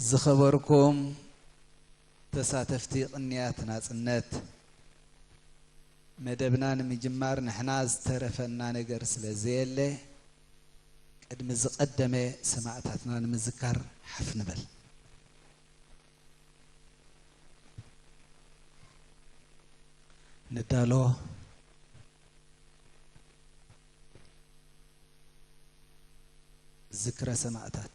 ዝኸበርኩም ተሳተፍቲ ቅንያት ናጽነት፣ መደብና ንምጅማር ንሕና ዝተረፈና ነገር ስለ ዘየለ፣ ቅድሚ ዝቐደመ ሰማእታትና ንምዝካር ሓፍ ንበል። ንዳሎ። ዝክረ ሰማእታት።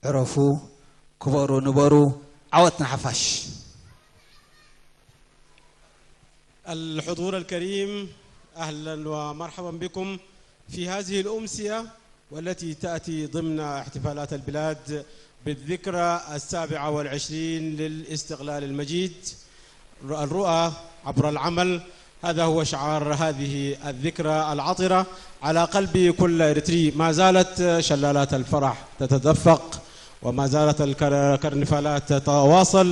ዕረፉ፣ ክበሩ፣ ንበሩ። ዓወት ንሓፋሽ። الحضور الكريم، أهلًا ومرحبا بكم في هذه الأمسية، والتي تأتي ضمن احتفالات البلاد بالذكرى السابعة والعشرين للاستقلال المجيد. الرؤى عبر العمل، هذا هو شعار هذه الذكرى العطرة على قلب كل إريتري. ما زالت شلالات الفرح تتدفق، وما زالت الكر-، الكرنفالات تتواصل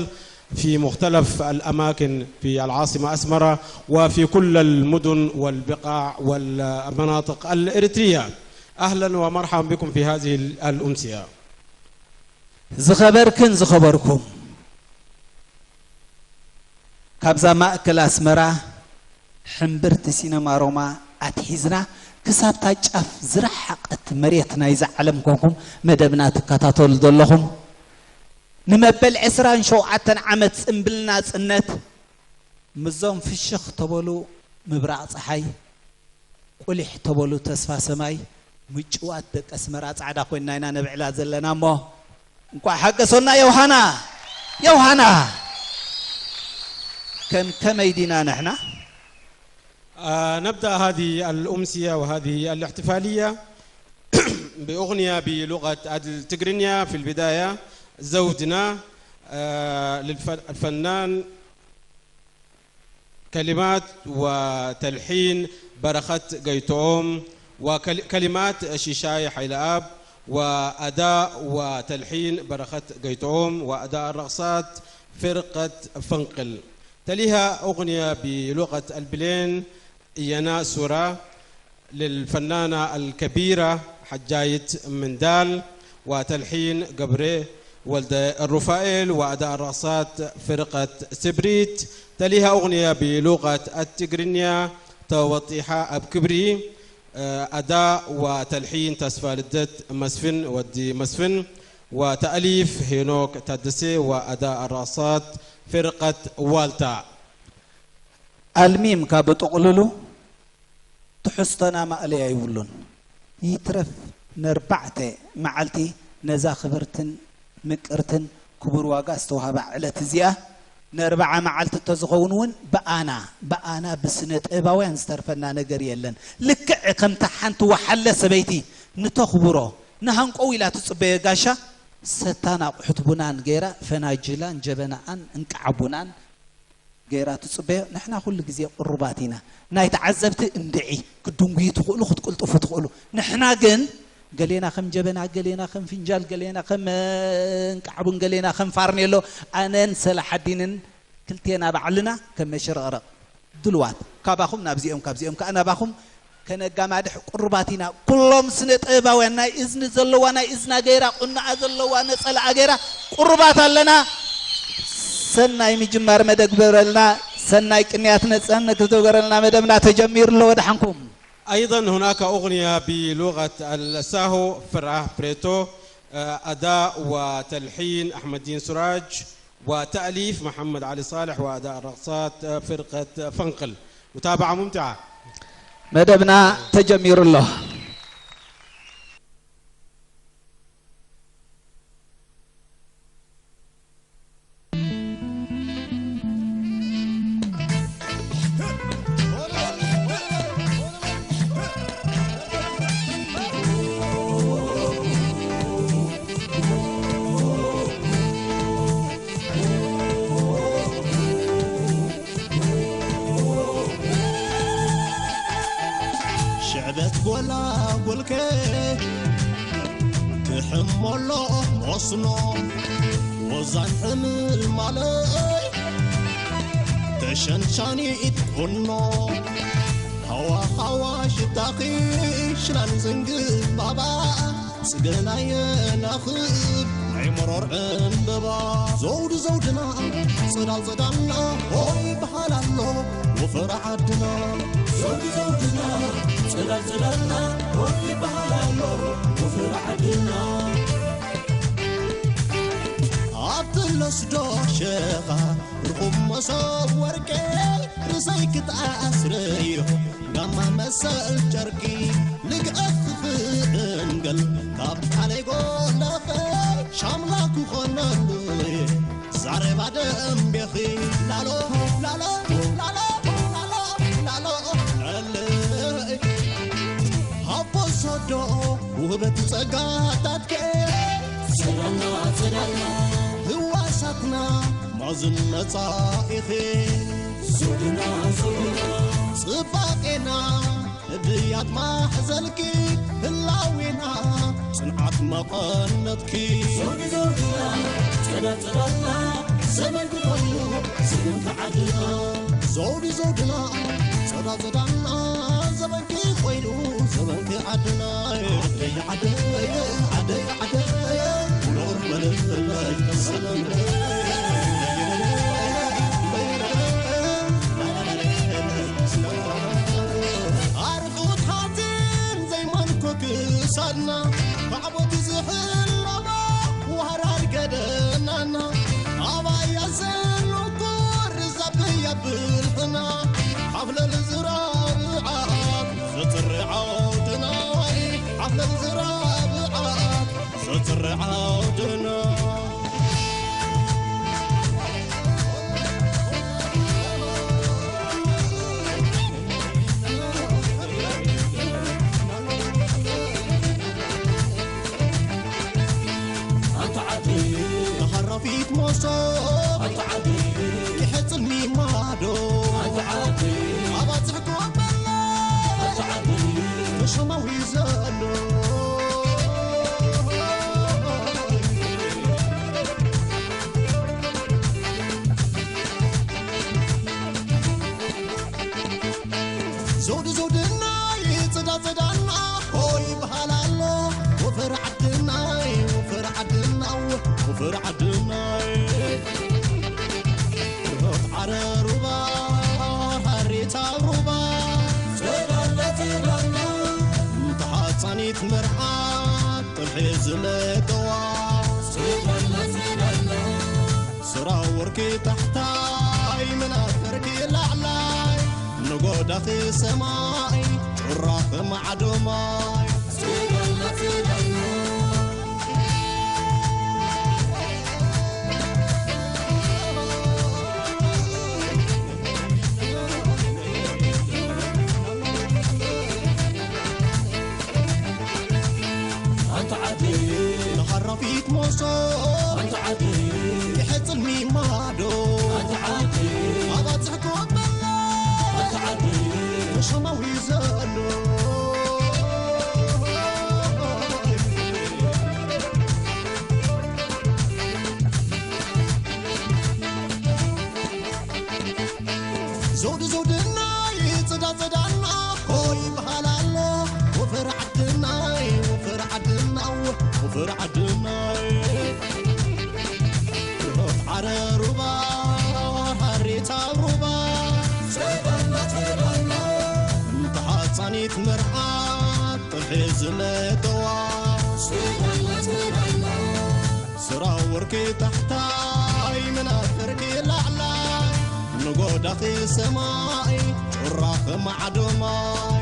في مختلف الأماكن في العاصمة أسمرة وفي كل المدن والبقاع والمناطق الإريترية. أهلًا ومرحبا بكم في هذه الأمسية. ዝኸበርክን ዝኸበርኩም፣ ካብዛ ማእከል ኣስመራ ሕምብርቲ ሲነማ ሮማ ኣትሒዝና ክሳብታ ጫፍ ዝረሓቐት መሬት ናይዛ ዓለም ኮንኩም መደብና ትከታተሉ ዘለኹም፣ ንመበል ዕስራን ሸውዓተን ዓመት ጽምብል ናጽነት፣ ምስዞም ፍሽኽ ተበሉ ምብራቕ ጸሓይ፣ ቁሊሕ ተበሉ ተስፋ ሰማይ፣ ምጭዋት ደቂ ኣስመራ ጻዕዳ ኮይንና ኢና ነብዕላ ዘለና እሞ፣ እንቋዕ ሓገሶና ዮሃና፣ ዮሃና። ከም ከመይ ዲና ንሕና؟ آه، نبدأ هذه الأمسية وهذه الاحتفالية بأغنية بلغة التجرينية. في البداية زودنا، آه، للف-، الفنان كلمات وتلحين برخت قيتوم، وكلمات شيشاي حيلآب، وأداء وتلحين برخت قيتوم، وأداء الرقصات فرقة فنقل. تليها أغنية بلغة البلين، إيانا سورة، للفنانة الكبيرة حجاية مندال، وتلحين قبري ولد الرفائيل، وأداء الرقصات فرقة سبريت. تليها أغنية بلغة التجرينية، توطيحة أب كبري، آه، أداء وتلحين تسفى لدت مسفن ودي مسفن، وتأليف هينوك تدسي، وأداء الرقصات فرقة والتا. ኣልሚምካ ብጥቕልሉ ትሕዝቶና ማእለያ ይብሉን። ይትረፍ ነርባዕተ መዓልቲ ነዛ ክብርትን ምቅርትን ክቡር ዋጋ ዝተዋህባ ዕለት እዚኣ፣ ነርብዓ መዓልቲ እንተዝኸውን እውን ብኣና፣ ብኣና ብስነ ጥበባውያን ዝተርፈና ነገር የለን። ልክዕ ከምታ ሓንቲ ወሓለ ሰበይቲ ንተኽብሮ ንሃንቀው ኢላ ትጽበዮ ጋሻ፣ ሰታን ኣቑሑት ቡናን ገይራ፣ ፈናጅላን ጀበናኣን እንቃዕ ቡናን ገይራ ትጽበዮ። ንሕና ኩሉ ግዜ ቅሩባት ኢና። ናይ ተዓዘብቲ እንድዒ፣ ክትድንጉዩ ትኽእሉ፣ ክትቅልጥፉ ትኽእሉ። ንሕና ግን ገሌና ከም ጀበና፣ ገሌና ከም ፍንጃል፣ ገሌና ከም፣ እ፣ እንቃዕ ቡን፣ ገሌና ከም ፋርኔሎ፣ ኣነን ሰላሓዲንን ክልቴና ባዕልና ከም መሽረቕረቕ ድልዋት። ካባኹም ናብዚኦም፣ ካብዚኦም ከኣ ናባኹም ከነጋማድሕ ቅሩባት ኢና። ኩሎም ስነ ጥበባውያን ናይ እዝኒ ዘለዋ ናይ እዝና ገይራ፣ ቁናኣ ዘለዋ ነጸላኣ ገይራ ቅሩባት ኣለና። ሰናይ ምጅማር መደብ ግበረልና፣ ሰናይ ቅንያት ነጸን ክትግበረልና። መደብና ተጀሚሩ ኣሎ፣ ወደሓንኩም። أيضًا هناك أغنية بلغة الساهو فراه بريتو، آه، أداء وتلحين أحمد الدين سراج، وتأليف محمد علي صالح، وأداء الرقصات، آه، فرقة فنقل. متابعة ممتعة. መደብና ተጀሚሩ ኣሎ። ሽዕበት ጎላጉልከ ክሕመሎ መስኖ ወዛን ሕምል ማለይ ተሸንሻኒት ቁኖ ሃዋ ሃዋ ሽታኺ ሽላን ዝንግባባ ጽገናየ ናኽብ ናይ መሮር ዕምበባ ዘውዲ ዘውድና ጽዳል ጽዳልና ሆይ በሃል ኣሎ ወፈራ ዓድና ዘውዲ ዘውድና ጽዳል ጽዳልና ሆይ በሃል ኣሎ ወፈራ ዓድና ኣብቲ ለስዶ ሸኻ ርኹብ መሶብ ወርቂ ርእሰይ ክትኣስርዮ ጋማ መሰል ጨርቂ ልግኣት ክፍእንገል ካብ ቃለይ ጎለኸይ ሻምላ ክኾነሉ ዛረባ ደንቤኺ ላሎ ላሎ ላሎ ላሎ ላሎ ላሎ ሃቦ ሶዶ ውህበት ጸጋታትከ ጽላልና ጽላልና ህዋሳትና ማዝን መጻኢኺ ዞድና ዞድና ጽባቄና ህድያት ማሕዘልኪ ህላዌና ጽንዓት መቐነትኪ ዞዲ ዞድና ጸዳ ጸዳና ዘመን ክኾኑ ስምንተ ዓድና ዞዲ ዞድና ጸዳ ጸዳና ዘመንኪ ኮይኑ ዘመንኪ ዓድና ዓደይ ዓደይ ዓደይ ዓደይ ኖር መለለይ ሰለለይ ኣርሑት ሃብትን ዘይመልኮ ክሳድና ካዕቦት ዝሕለባ ዋህራር ገደናና ኣባያ ዘሎ ኮር ዛብያ ብልሕና ሓፍለል ዝራብዓት ዘፅሪ ዓውድና ሓፍለል ዝራብዓት ዘፅሪ ዓውድና ኣንታ ዓዲ ተሃራፊት ሞሶብ ኣንታ ዓዲ ይሕጽል ሚማዶ ኣንታ ዓዲ ኣባጽሕኩም በለ ኣንታ ዓዲ ተሸማዊ ዘሎ ዘውዲ ዘውድናይ ጽዳ ጽዳና ሆይ በሃል ኣሎ ወፈር ዓድናይ ወፈር ዓድና ወፈር ዓድናይ ርሆት ዓረ ሩባ ሃሪታ ሩባ ጽዳና ጽዳና ተሓጻኒት መርዓት ጥርሒ ዝለቀዋ ጽዳና ጽዳና ስራ ወርቂ ታሕታይ ምናፈርኪ ላዕላይ ንጎዳኺ ሰማይ ጩራኺ ማዕዶ ማይ ኣንታ ዓዲ ንሃራፊት ሞሶብ ኣንታ ዓዲ ይሕጽል ሚማዶ ኣንታ ዓዲ ኣባጽሕኩም በለ ኣንታ ዓዲ ተሸማዊ ዘሎ ዘውዲ ዘውድና ይጽዳ ጽዳና ሆይ በሃል ኣሎ ወፈር ዓድናይ ወፈር ዓድና ወፈር ዓድናይ ርሆት ዓረ ሩባ ሃሪታ ሩባ ጽዳና ጽዳና እንተ ሓጻኒት መርዓት ጥርሒ ዝለቀዋ ጽዳና ጽዳና ስራ ወርቂ ታሕታይ ምናፈርቂ ላዕላይ ንጎዳኺ ሰማይ ጩራኺ ማዕዶ ማይ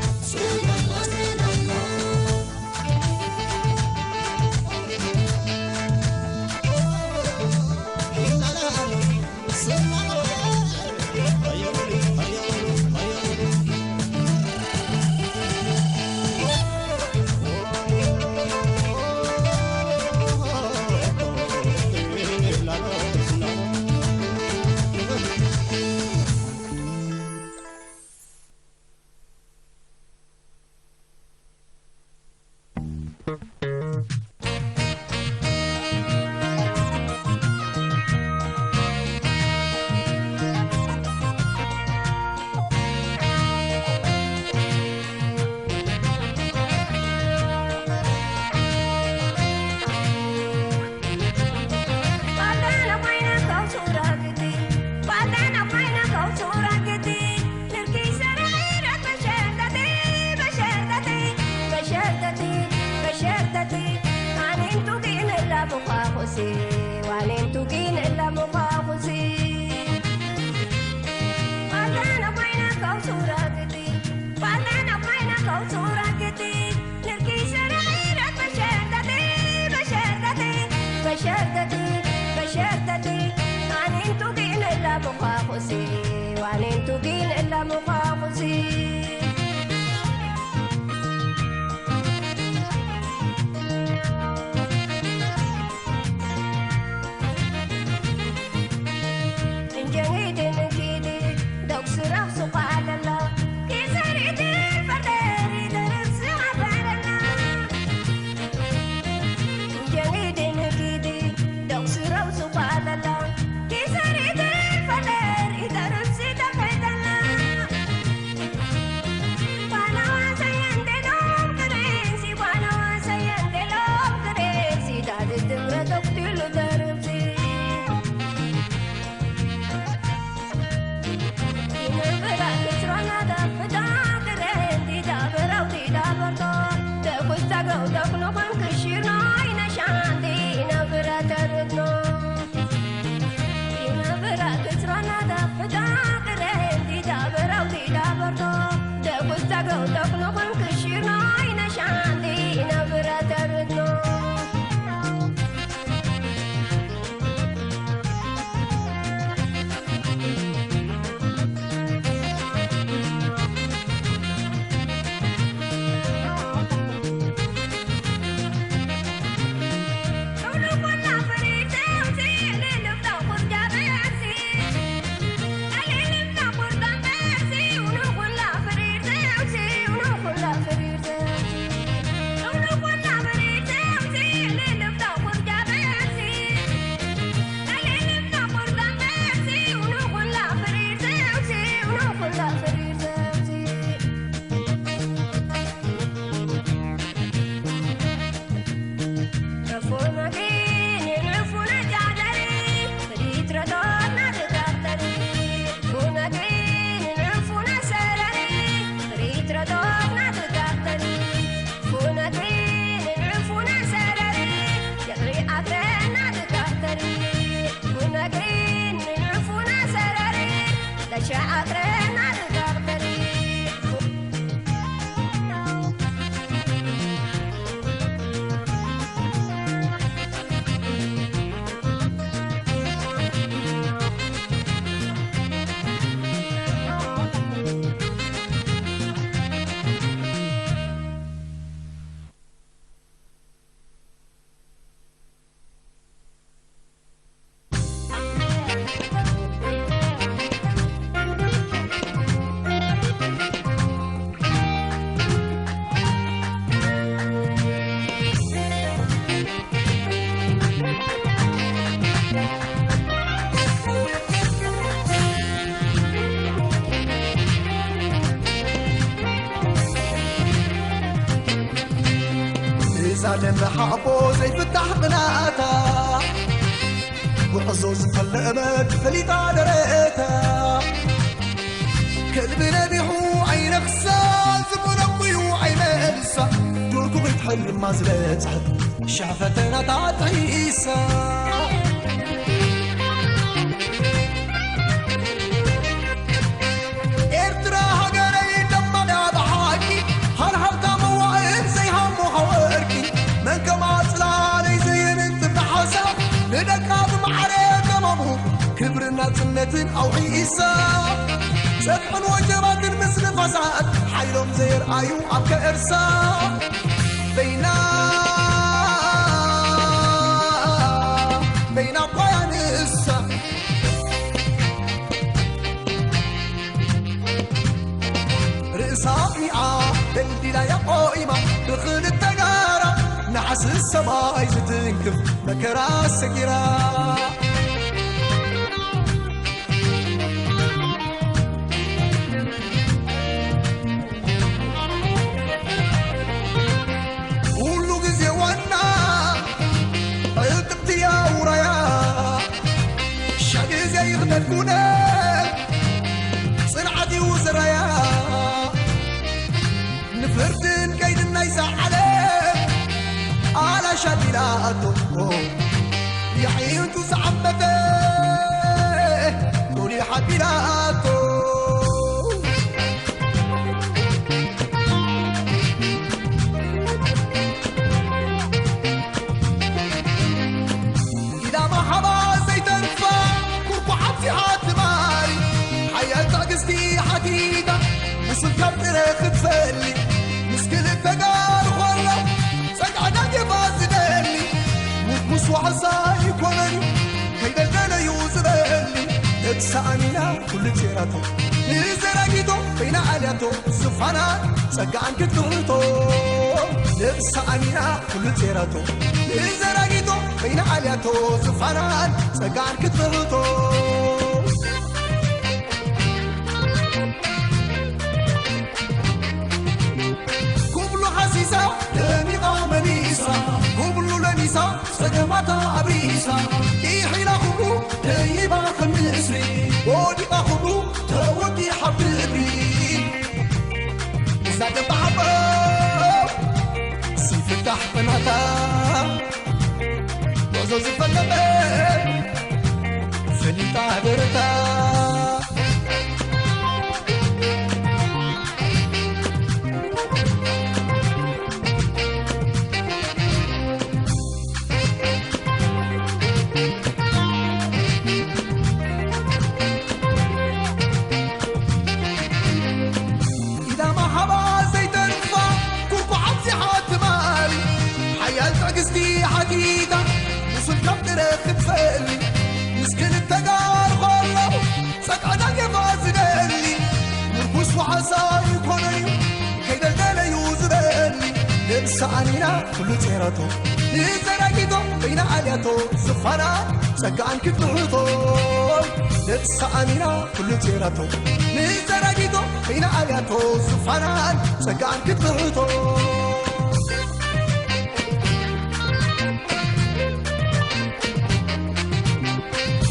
ዋኔን ቱጊን እላ ሙኻኹሲ ዋዛና ኮይና ከውሱራግቲ ዋዛና ኮይና ከውሱራግቲ ንርኪ ሰራይረት በሸርተቲ በሸርተቲ በሸርተቲ በሸርተቲ ኣኔን ቱጊን እላ ሙኻኹሲ ዋኔን ቱጊን እላ ሙኻኹሲ እዛ ደንበ ሓቦ ዘይፍታሕ ቅናታ ጉዕዞ ዝፈለመት ፈሊጣ ደረታ ከልቢ ነቢሑ ኣይነኽሳ ዝብለኩዩ ኣይመልሳ ዱርኩ ክትሕልማ ዝበፅሐት ሸሕ ፈተናታት ሒሳ ኤርትራ ሃገረይ ደማዳ ብሓቂ ሃልሃልታ መዋእል ዘይሃሞ ሓወርቂ መን ከማ ጽላለይ ዘየንጥፍ ብሓሳብ ንደቃ ብማዕረ ተማሙ ክብርን ናጽነትን ኣውሒሳ ጸፍሕን ወጀባትን ምስ ንፋሳት ሓይሎም ዘየርኣዩ ኣብ ከእርሳ በይና በይና ኳያ ንሳ ርእሳ ቂዓ ደልዲላያ ቆይማ ብኽልተ ጋራ ንሓስ ሰማይ ዝትንክፍ መከራ ሰጊራ ኩሉ ግዜ ዋና ዕጥቅቲ ኣውራያ ሻግዜ ይኽተት ኩነ ጽንዓት እዩ ዝራያ ንፍርድን ቀይድን ናይዛ ዓለም ኣላሻ ቢላቶ ኣዒንቱ ዝዓመተ ሎሊ ሓቢራቶ። ኢላ ማሓባ ዘይተርፋ ኩርኩሓት ሲሓ ትማሊ። ሓያል ትዕግስቲ ሓቲታ ምስል ካብ ጥረ ክትፈሊ። ምስ ክልተ ጋር ኾላ ጸጋዕዳ ጌባ ዝደሊ። ሙት ምስ ዋሕሳ ይኮነን እዩ ከይደልደለ እዩ ዝበሊ። ነብሳ ኣሚና ኩሉ ጌራቶ ንዘራጊቶ በይና ኣልያቶ ዝፋናን ጸጋኣን ክትብህቶ። ነብሳ ኣሚና ኩሉ ጌራቶ ንዘራጊቶ በይና ኣልያቶ ዝፋናን ጸጋኣን ክትብህቶ። ኩብሉ ሓሲሳ ደሚቓ መሊሳ ኩብሉ ለሚሳ ጸገማታ ኣብሪሳ። ጢሒላ ኩብሉ ደይባ ከም ንስሪ ወዲቓ ኩብሉ ተወዲሓ ብእግሪ። እዛ ደባሓቦ ዘይፍታሕ ቐናታ ጉዕዞ ዝፈለጠ ፈሊጣ ደረታ። ኢዳ ማሓባ ዘይተርፋ ኩርኩሓት ሲሓ ትማሊ። ሓያል ትዕግስቲ ሓቲታ ምስል ካብ ጥረ ክትፈሊ። ምስ ክልተ ጋር ኾሎ ጸጋዕዳ ጌባ ዝደሊ። ምርኩስ ዋሕሳ ይኮነን እዩ ከይደልደለ እዩ ዝበሊ። ነብሳ ኣሚና ኩሉ ጌራቶ ንዘራጊቶ በይና ኣልያቶ ዝፋናን ጸጋኣን ክትብህቶ። ነብሳ ኣሚና ኩሉ ጌራቶ ንዘራጊቶ በይና ኣልያቶ ዝፋናን ጸጋኣን ክትብህቶ።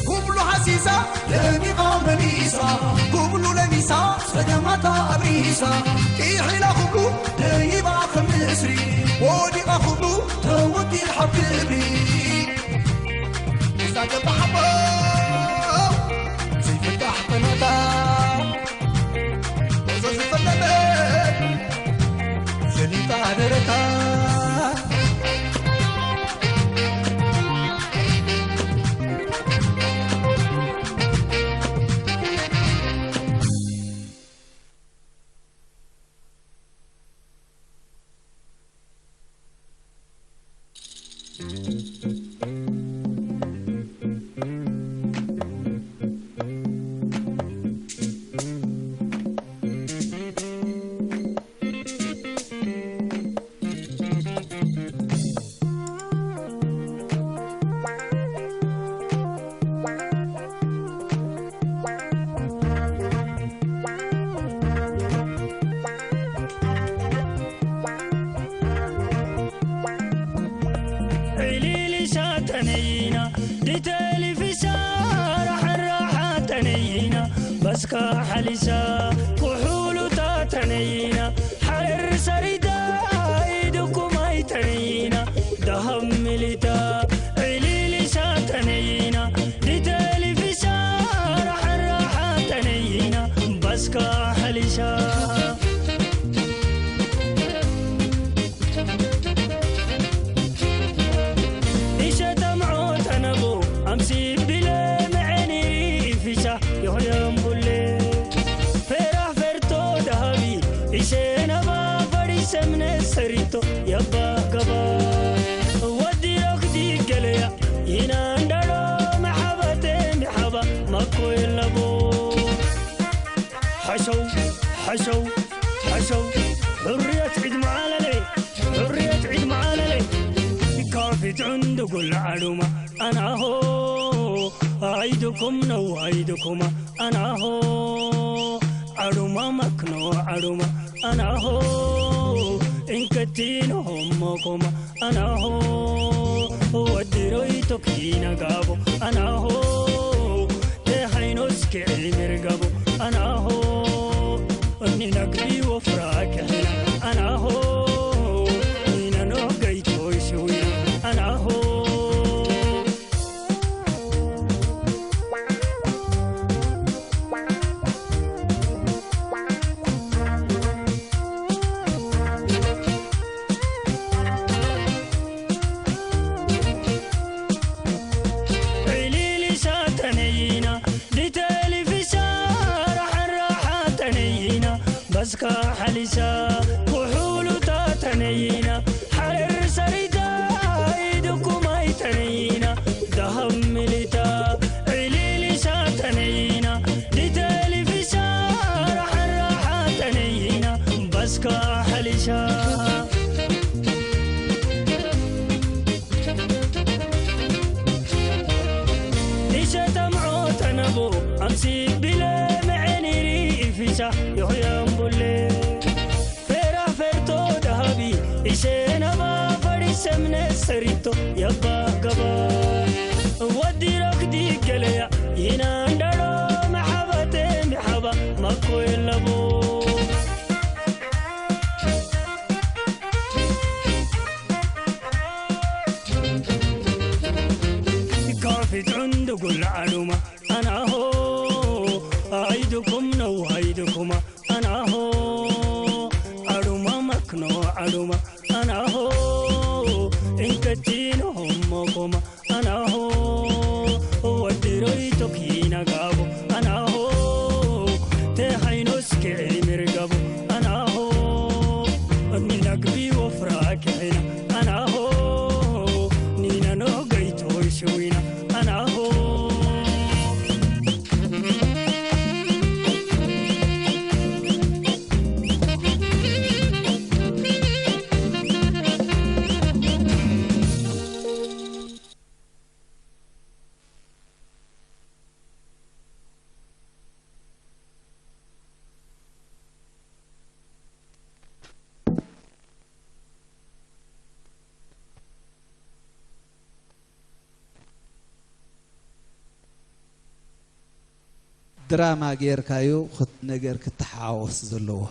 ኩብሉ ሓሲሳ ደሚቓ መሊሳ ኩብሉ ለሚሳ ጸገማታ ኣብሪሳ። ጢሒላ ኩብሉ ደይባ ከም ንስሪ ወዲቓ ኩብሉ ተወዲሓ ክብሪ። እዛ ገባሓቦ ዘይፍታሕ ቐናታ ጉዕዞ ዝፈለጠት ፈሊጣ ደረታ። ሊሻ ራሕራሓ ተነይና ባስካ ሓሊሳ ኩሑሉታ ተነይና ሓረር ሰሪታ ኢድኩማይ ተነይና ዳሃብ ሚሊታ ዒሊሊሻ ተነይና ዲተሊፊሻ ራሕራሓ ተነይና ባስካ ሓሊሻ ኢሸተምዖ ተነቦ ኣምሲ ቢለ መዐኒሪ ፊሻ ይኽደም ቡሌ ፌራ ፈርቶ ዳሃቢ ኢሸ ነባ ፈሪሰምነ ሰሪቶ የባ ገባ ወዲ ሮክዲ ገለያ ይና እንዳሎ መሓበተ ሚሓባ ማኮ የለቦ ሓሸው ሓሸው ሓሸው ሕርየት ዒድ መዓለለ ሕርየት ዒድ መዓለለ ካፊት ዕንድጉል ዓሉማ ኣናሆ ኣይድኩም ነው ኣይድኩማ ኣናሆ ዓሉማ መክኖ ዓሉማ ኣናሆ እንከቲኖ ሆሞኮማ ኣናሆ ወዲ ሮይቶ ኪና ጋቦ ኣናሆ ተሃይኖስ ክዒ ምርጋቦ ኣናሆ እኒ ነግቢ ወፍራ ክሕና ኣናሆ ኢና ኖህ ገይቶ ይሽውያ ኣናሆ ሓሊሳ ኩሑሉታ ተነይና ሓረር ሰሪታ ኢድኩም ኣይተነይና ዳሃም ሚሊታ ዕሊሊሳ ተነይና ዲተሊፊሳ ራሓራሓ ተነይና ባስካ ሓሊሳ ኒሸ ተምዖ ተነቦ ኣምሲ ቢለ መዐኒሪ ኢፊሳ ይኽየምቡሌ ፌራ ፌርቶ ዳሃቢ ኢሸ ነባ ፈሪሰምነ ሰሪቶ የባገባ ወዲ ረክዲ ገለያ ይና እንዳሎ መሓበቴ ሚሓባ ማኮ የለቦ ካፊት ዕንዱ ጉላ ዓሉማ ኣናሆ ኣይድኩም ነው ኣይድኩማ ኣናሆ ዓሉማ መክኖ ዓሉማ ኣናሆ እንከቲኖ ሞኮማ ኣናሆ ወዲ ሮይቶ ኪናጋቦ ኣናሆ ተሃይኖስ ክዒ ምርጋቦ ኣናሆ ንነግቢ ወፍራ ክዒና ኣናሆ ኒነኖ ገይቶ ይሽዊና ኣናሆ ድራማ ጌርካዩ ክት- ነገር ክተሓዋወስ ዘለዎ።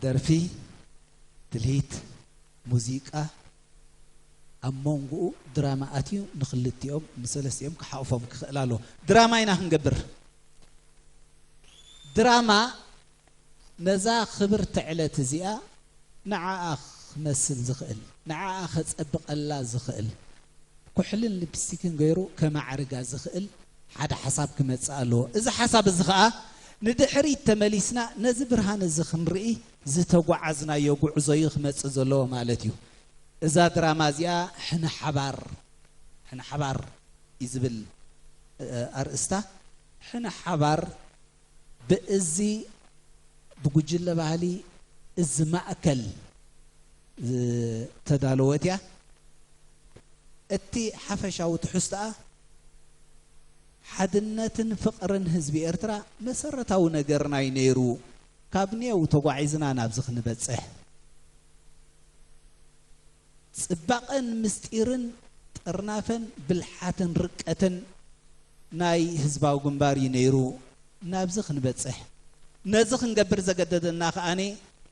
ደርፊ፣ ትልሂት፣ ሙዚቃ ኣብ መንጎኡ ድራማ ኣትዩ ንክልቲኦም ንሰለስቲኦም ክሓቑፎም ክኽእል ኣለዎ። ድራማ ኢና ክንገብር። ድራማ ነዛ ክብርቲ ዕለት እዚኣ ንዓኣ ክመስል ዝኽእል፣ ንዓኣ ከጸብቐላ ዝኽእል፣ ኩሕልን ሊፕስቲክን ገይሩ ከማዕርጋ ዝኽእል ሓደ ሓሳብ ክመጽእ ኣለዎ። እዚ ሓሳብ እዚ ኸኣ ንድሕሪት ተመሊስና ነዚ ብርሃን እዚ ክንርኢ ዝተጓዓዝናዮ ጉዕዞ እዩ ክመጽእ ዘለዎ ማለት እዩ። እዛ ድራማ እዚኣ ሕነ ሓባር፣ ሕነ ሓባር እዩ ዝብል፣ እ፣ ኣርእስታ። ሕነ ሓባር ብእዚ ብጉጅለ ባህሊ እዚ ማእከል ዝተዳለወት እያ። እቲ ሓፈሻዊ ትሕዝቶኣ ሓድነትን ፍቕርን ህዝቢ ኤርትራ መሰረታዊ ነገርና እዩ ነይሩ። ካብ ኔው ተጓዒዝና ናብዚ ክንበጽሕ። ጽባቐን ምስጢርን ጥርናፈን ብልሓትን ርቀትን ናይ ህዝባዊ ግንባር እዩ ነይሩ ናብዚ ክንበጽሕ። ነዚ ክንገብር ዘገደደና ከኣኒ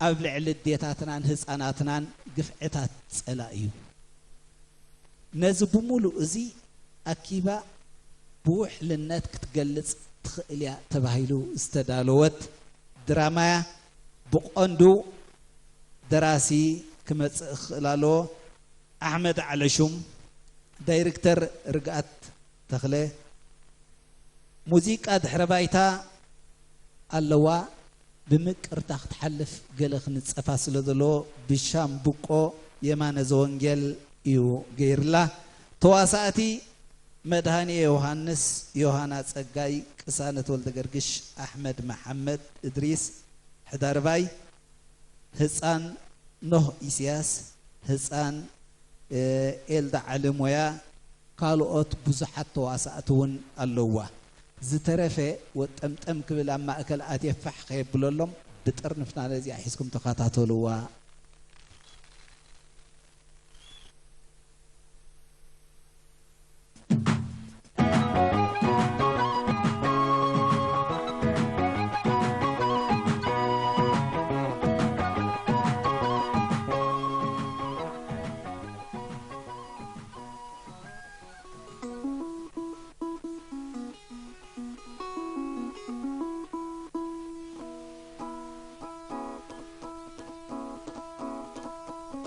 ኣብ ልዕሊ ኣዴታትናን ህጻናትናን ግፍዕታት ጸላእ እዩ። ነዚ ብምሉእ እዚ ኣኪባ ብውሕልነት ክትገልጽ ትኽእል እያ ተባሂሉ ዝተዳለወት ድራማ እያ። ብቐንዱ ደራሲ ክመጽእ ክኽእል ኣለዎ። ኣሕመድ ዓለሹም፣ ዳይሬክተር ርግኣት ተኽለ፣ ሙዚቃ ድሕረ ባይታ ኣለዋ። ብምቅርታ ክትሓልፍ ገለ ክንጸፋ ስለ ዘለዎ ብሻምብቆ የማነ ዘወንጌል እዩ ገይርላ። ተዋሳእቲ መድሃኔ ዮሃንስ፣ ዮሃና ጸጋይ፣ ቅሳነት ወልደገርግሽ፣ ኣሕመድ መሓመድ፣ እድሪስ ሕዳርባይ፣ ህጻን ኖህ ኢስያስ፣ ህጻን፣ እ፣ ኤልዳ ዓለሞያ፣ ካልኦት ብዙሓት ተዋሳእቲ እውን ኣለውዋ። ዝተረፈ ወጠምጠም ክብል ኣብ ማእከል ኣትየ ፋሕ ከየብለሎም ብጥርንፍና ነዚኣ ሒዝኩም ተኸታተልዋ።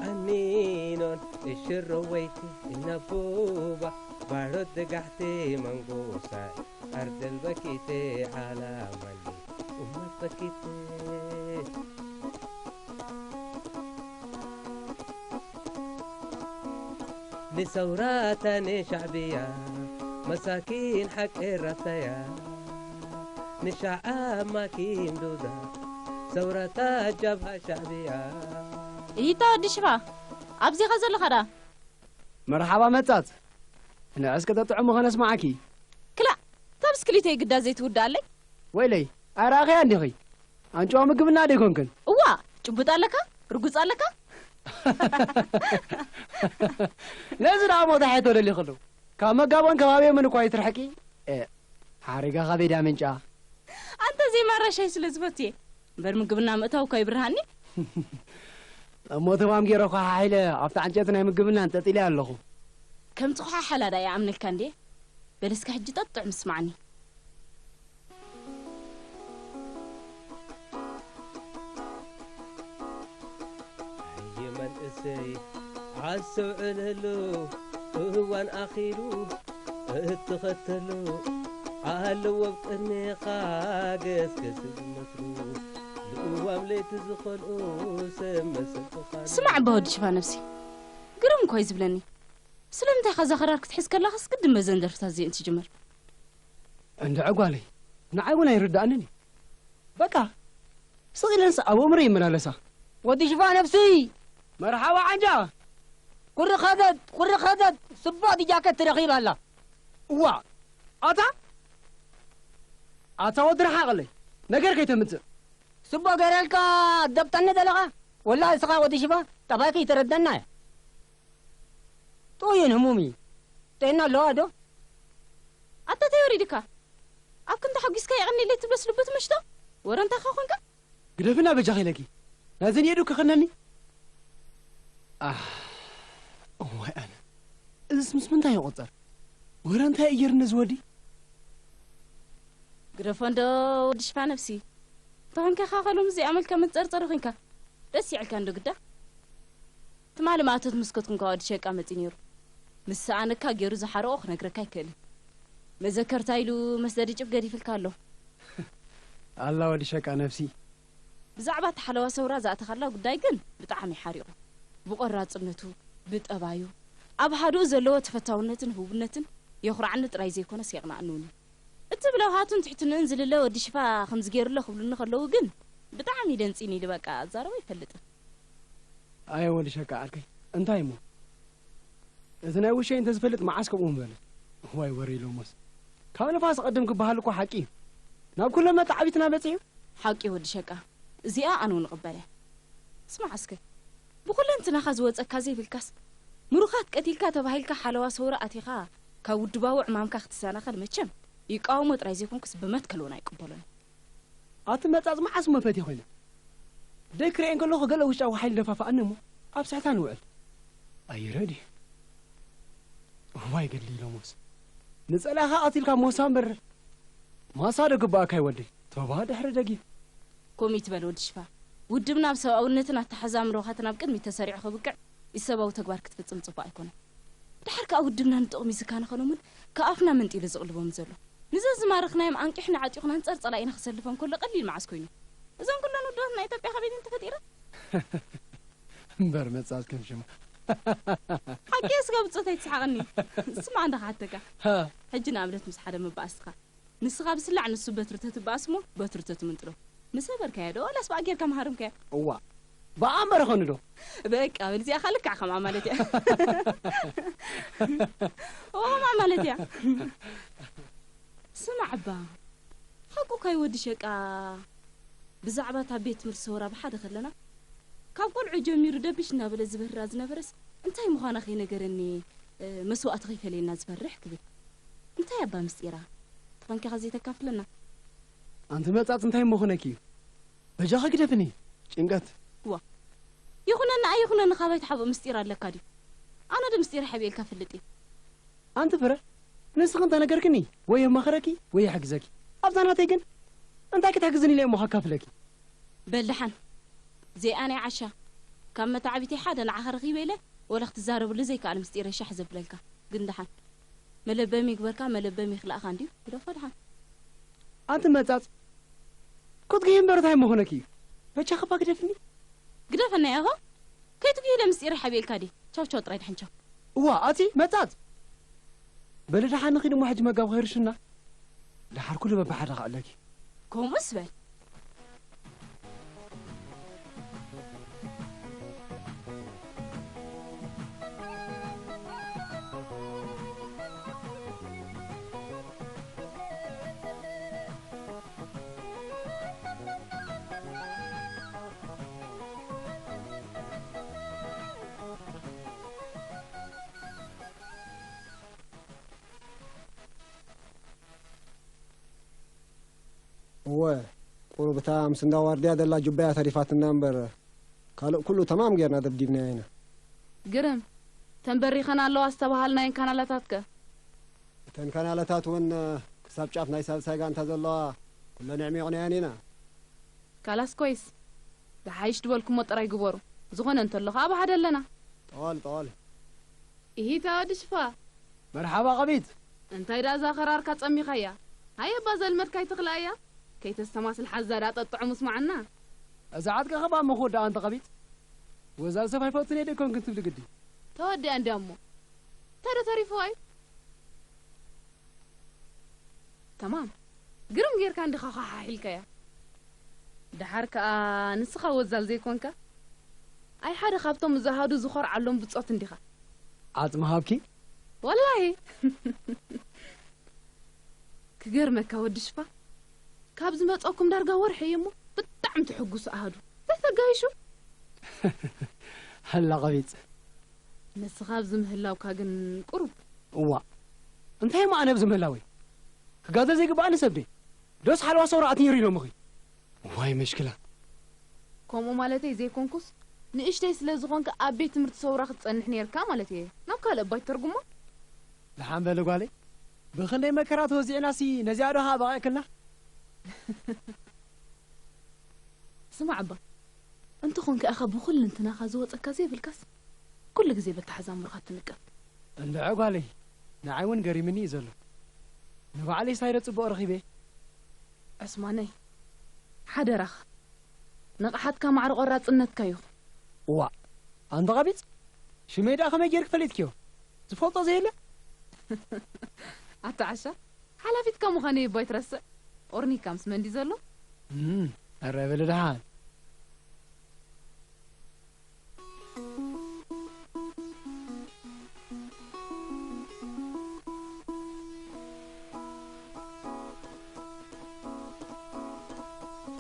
ኣኒኖን እሽሮ ወይቲ እናቡባ ባሮት ደጋሕቲ መንጎሳይ ኣርደል በኪቲ ዓላማሊ ኡመት በኪቲ ንሰውራታ ንሻዕብያ መሳኪን ሓቂ ራታያ ንሻዓ ማኪን ዱዳ ሰውራታ ጃብሃ ሻዕብያ። ይታ ወዲ ሽፋ ኣብዚኻ ዘለኻ ዳ መርሓባ መጻት። ንዕስ ከተጥዕሙ ከነስማዓኪ። ክላእ እታ ብስክሊተይ ግዳ ዘይትውድኣለይ። ወይለይ ኣይረኣኸያ እንዲኺ? ኣንጭዋ ምግብና ደይኮንክን? እዋ ጭቡጥ ኣለካ ርጉጽ ኣለካ። ነዚ ደኣ ሞታ ሕቶ ደሊኽሉ ካብ መጋቦን ከባቢኦምን እኳ ይትርሕቂ። ሓሪጋ ካበይ ድያ ምንጫ? ኣንተ ዜማ ራሻይ ስለ ዝፈትየ እምበር ምግብና ምእታው እኳ ይብርሃኒ። እሞ ተማም ገይረ ኳሓሒለ ኣብቲ ዓንጨቲ ናይ ምግብና እንጠጢለ ኣለኹ። ከምቲ ኳሓሓላ ዳ ይኣምነልካ እንዴ? በለስካ ሕጂ ጠጥዑ ምስማዕኒ። መንእሰይ ዓሰውዕለሉ እዋን ኣኺሉ እትኸተሉ ኣለዎ ኣብ ቅድሜኻ ገስገስ ዝመስሉ ልእዋም ለይቲ ዝኸልኡ ሰብ መሰልትኻ ስማዕ እባ ወዲ ሽፋ ነብሲ ግርም እኮ እዩ ዝብለኒ ስለምንታይ ኸዛ ኸራር ክትሕዝ ከላኽስ ግድን በዘን ደርፍታት እዚአን ትጅምር እንድዒ ጓለይ ንዓይ እውን ኣይርድኣንን እዩ በቃ ስቕ ኢለንስ ኣብ ኣእምሮይ ይመላለሳ። ወዲ ሽፋ ነብሲ! መርሓባ ዓንጃ! ቁሪ ኸተት ቁሪ ኸተት ስቦ እቲ ጃከት ትረኺባ ኣላ። እዋ ኣታ ኣታ ወዲ ረሓቐለይ ነገር ከይተምጽእ። ስቦ ገረልካ ደብጠኒ ዘለኻ ወላ እስኻ ወዲ ሽፋ ጠባይካ ይተረደና እያ። ጥኡይን ህሙም እዩ። ጥዕና ኣለዋ ዶ? ኣታ ተወሪድካ ኣብ ክንዲ ሓጒስካ የቐንየለይ ትብለስ ልቡ ትመሽቶ ወረ እንታይ ኻ ኾንካ ግደፍና በጃኺ ኢለኪ ናይዘን የዱ ክኽነኒ ኣህ እዋይ ኣነ እዝስ ምስ ምንታይ ይቑጸር ወረ እንታይ እየር ነዚ ወዲ ግደፎ እንዶ ወዲ ሽፋ ነብሲ ተኾንካ ኻኸሎም እዚኣ መልካ መጸርጸሪ ኾንካ ደስ ይዕልካ እንዶ ግዳ ትማሊ ማእቶት ምስ ከትኩንካ ወዲ ሸቃ መጺ ነይሩ ምስ ሰኣነካ ገይሩ ዝሓረቖ ክነግረካ ኣይክእልን መዘከርታ ኢሉ መስደዲ ጭፍ ገዲፍልካ ኣሎ ኣላ ወዲ ሸቃ ነብሲ ብዛዕባ እቲ ሓለዋ ሰውራ ዝኣተኻላ ጉዳይ ግን ብጣዕሚ ሓሪቑ ብቆራጽነቱ ብጠባዩ ኣብ ሃዱኡ ዘለዎ ተፈታውነትን ህውነትን የኹርዓኒ ጥራይ ዘይኮነስ የቕንኣኒ እውን እዩ እቲ ብለውሃቱን ትሕትንኡን ዝልለ ወዲ ሽፋ ከምዚ ገይሩሎ ክብሉኒ ከለዉ ግን ብጣዕሚ ደንጺኒ ኢሉ በቃ ኣዛረቦ ኣይፈልጥን። ኣየ ወዲ ሸቃ ዓርከይ እንታይ እሞ እቲ ናይ ውሸይ እንተዝፈልጥ መዓስ ከምኡ ምበለ። ዋይ ወረ ኢሎሞስ ካብ ንፋስ ቐድም ክበሃል እኮ ሓቂ እዩ። ናብ ኩሎም መጣዕቢትና በጺሑ። ሓቂ ወዲ ሸቃ እዚኣ ኣነ እውን እቕበል እየ። ስማዕ እስከ ብኹለንትናኻ ዝወጸካ ዘይብልካስ ምሩኻት ቀቲልካ ተባሂልካ ሓለዋ ሰውራ ኣቲኻ ካብ ውድባዊ ዕማምካ ክትሰናኸል መቸም ይቃወሞ ጥራይ ዘይኮንኩስ ብመትከል እውን ኣይቅበሎን። ኣቲ መጻጽ መዓስ እሞ ፈትየ ኮይነ ደይ ክርእየን ከለኹ ገለ ውሽጣዊ ሓይሊ ደፋፍኣኒ እሞ ኣብ ስሕታ ንውዕል ኣይረድ እዩ እዋይ ገድሊ ኢሎሞስ ንጸላኻ ቀቲልካ ሞሳ እምበር ማሳ ዶ ግባኣካ ይወደይ ቶባ ድሕሪ ደጊም ኮሚት በል ወዲ ሽፋ ውድብና ኣብ ሰብኣውነትን ኣተሓዛ ምሮኻትን ኣብ ቅድሚት ተሰሪዑ ክብቅዕ ኢሰባዊ ተግባር ክትፍጽም ጽቡቕ ኣይኮነን ደሓር ከኣ ውድብና ንጥቕሚ ዝካነ ኸኖምን ካብ ኣፍና መንጢሉ ዝቕልቦም ዘሎ ንዘዝማረኽናዮም ኣንቂሕና ዓጢቑና ኣንጻር ጸላኢና ክሰልፎም ከሎ ቀሊል መዓስ ኮይኑ እዞን ኩለን ውድባት ናይ ኢትዮጵያ ካበይተን ተፈጢረን እምበር መጻት ከም ሽማ ሓቂ ስጋ ብጾት ኣይትስሓቐኒ ስማ እንዳ ክሓተካ ሕጂ ንኣብነት ምስ ሓደ መባእስትኻ ንስኻ ብስላዕ ንሱ በትሪ ተትበኣስ እሞ በትሪ ተትምንጥሎ ምሰበርካዮ ዶ ዋላስ ብኣ ጌርካ ምሃረምካዮ እዋ ብኣምበር ኸኑ ዶ በቃ በልዚኣ ኸ ልክዕ ከምኣ ማለት እያ ኦማ ማለት እያ ስማዕ እባ ሓቁ ካይ ወዲ ሸቃ ብዛዕባ እታ ቤት ትምህርቲ ሰውራ ብሓደ ከለና ካብ ቆልዑ ጀሚሩ ደብሽ እናበለ ዝበህራ ዝነበረስ እንታይ ምዃና ከይነገረኒ መስዋእቲ ከይፈለየና ዝፈርሕ ክብል እንታይ ኣባ ምስጢራ ተኾንካ ከዘይተካፍለና ኣንቲ መጻጽ እንታይ እሞ ኾነኪ እዩ በጃኺ ግደፍኒ ጭንቀት ዋ ይኹነና ኣይኹነኒ ካባይ ትሓብኦ ምስጢር ኣለካ ድዩ ኣነ ዶ ምስጢር ሓቢኤልካ ፈልጥ እየ ኣንቲ ፍረ ንስኺ እንተነገርክኒ ወይ የማኽረኪ ወይ ይሕግዘኪ ኣብዛ ናተይ ግን እንታይ ክትሕግዝኒ ኢለ እሞ ከካፍለኪ በል ደሓን ዘይኣ ናይ ዓሻ ካብ መታዕቢተይ ሓደ ንዓኻ ረኺበ ኢለ ወላ ክትዛረብሉ ዘይከኣል ምስጢረይ ሻሕ ዘብለልካ ግን ደሓን መለበሚ ይግበርካ መለበሚ ይኽልኣኻ እንድዩ ግደፎ ደሓን ኣንቲ መጻጽ ክትግሂ እምበር እንታይ ምኾነኪ እዩ በጃኺ እባ ግደፍኒ ግደፈና ኢኻ ከይትግሂ ኢለ ምስጢረይ ሓቢኤልካ ድየ ቻው ቻው ጥራይ ደሓን ቻው እዋ ኣቲ መጻት። በሊ ደሓን ንኺድ እሞ ሕጂ መጋብ ኸይርሽና። ደሓር ኩሉ በብሓደ ከዕለኪ። ከምኡስ በል። እወ፣ ቁሩብ እታ ምስ እንዳ ዋርድያ ዘላ ጁባያ ተሪፋትና እምበር፣ ካልእ ኩሉ ተማም ጌርና ደብዲብናዮ ኢና። ግርም። ተንበሪኸን ኣለዋ ዝተባሃልናየን ካናላታት ከ? እተን ካናላታት እውን ክሳብ ጫፍ ናይ ሳልሳይ ጋንታ ዘለዋ ኩለን ኣዕሚቕናየን ኢና። ካላስ ኮይስ፣ ዝሓይሽ ድበልኩሞ ጥራይ ግበሩ። ዝኾነ እንተሎ ኸኣ ብሓደ ኣለና። ጠዋል፣ ጠዋል። ኢሂታ ወዲ ሽፋ። መርሓባ ቀቢት። እንታይ ደኣ እዛ ኸራርካ ጸሚኻያ? ሃየ እባ ዘልመድካ ኣይትኽልኣያ። ከይተስተማስል ሓዛ ደኣ ጠጥዑ ምስማዓና። እዛ ዓድካ ኸባ እሞ ክወድኣ እንተ ቀቢት። ወዛል ሰብ ኣይፈቱን እየ ደይኮንክን ትብሊ ግዲ። ተወዲኣ እንድያ እሞ። እንታይ ዶ ተሪፍዋ እዩ? ተማም። ግርም ጌርካ እንዲኻ ኳሓሒልካያ። ደሓር ከኣ ንስኻ ወዛል ዘይኮንካ፣ ኣይ ሓደ ካብቶም ዝኣሃዱ ዝኾርዓሎም ብጾት እንዲኻ። ዓጽሚ ሃብኪ? ወላሂ። ክገርመካ ወዲ ሽፋ፣ ካብ ዝመጸኩም ዳርጋ ወርሒ እዩ እሞ ብጣዕሚ ትሕጉሱ ኣሃዱ። እንታይ ተጋይሹ? ሃላ ቀቢጽ። ንስኻ ኣብዚ ምህላውካ ግን ቁሩብ። እዋ፣ እንታይ እሞ ኣነ ኣብዚ ምህላወይ? ክጋደል ዘይግብኣኒ ሰብ ድየ? ዶስ ሓለዋ ሰውራ ኣትኒሩ ኢሎምኺ? ዋይ መሽክላ። ከምኡ ማለተይ ዘይኮንኩስ፣ ንእሽተይ ስለ ዝኾንካ ኣብ ቤት ትምህርቲ ሰውራ ክትጸንሕ ነይርካ ማለት እየ። ናብ ካልእ እባ ይተርጉሞ። ደሓን በሊ ጓለይ። ብኽንደይ መከራ ተወዚዕናሲ ነዚኣ ዶ ኸኣ በቒዕክልና? ስማዕ እባ፣ እንተኾንካ ኢኻ ብኹልንትናኻ ዝወጸካ ዘይብልካስ፣ ኩሉ ግዜ በታ ሓዛሙርኻ ትንቀፍ። እንድዒ ጓለይ፣ ንዓይ እውን ገሪምኒ እዩ ዘሎ። ንባዕለይ ሳይረ ጽቡቕ ረኺበ። ዕስማነይ፣ ሓደራኻ፣ ንቕሓትካ ማዕረ ቆራጽነትካ ይኹን። እዋእ፣ ኣንታ ቀቢጽ፣ ሽመይ ደኣ ከመይ ጌርኪ ፈሊጥክዮ? ዝፈልጦ ዘየለ? ኣታ ዓሻ፣ ሓላፊትካ ምዃነይ እባ ኣይትረስዕ። ኦርኒካ ምስ መን ድዩ ዘሎ? እም፣ ኣረ በሊ ደሓን።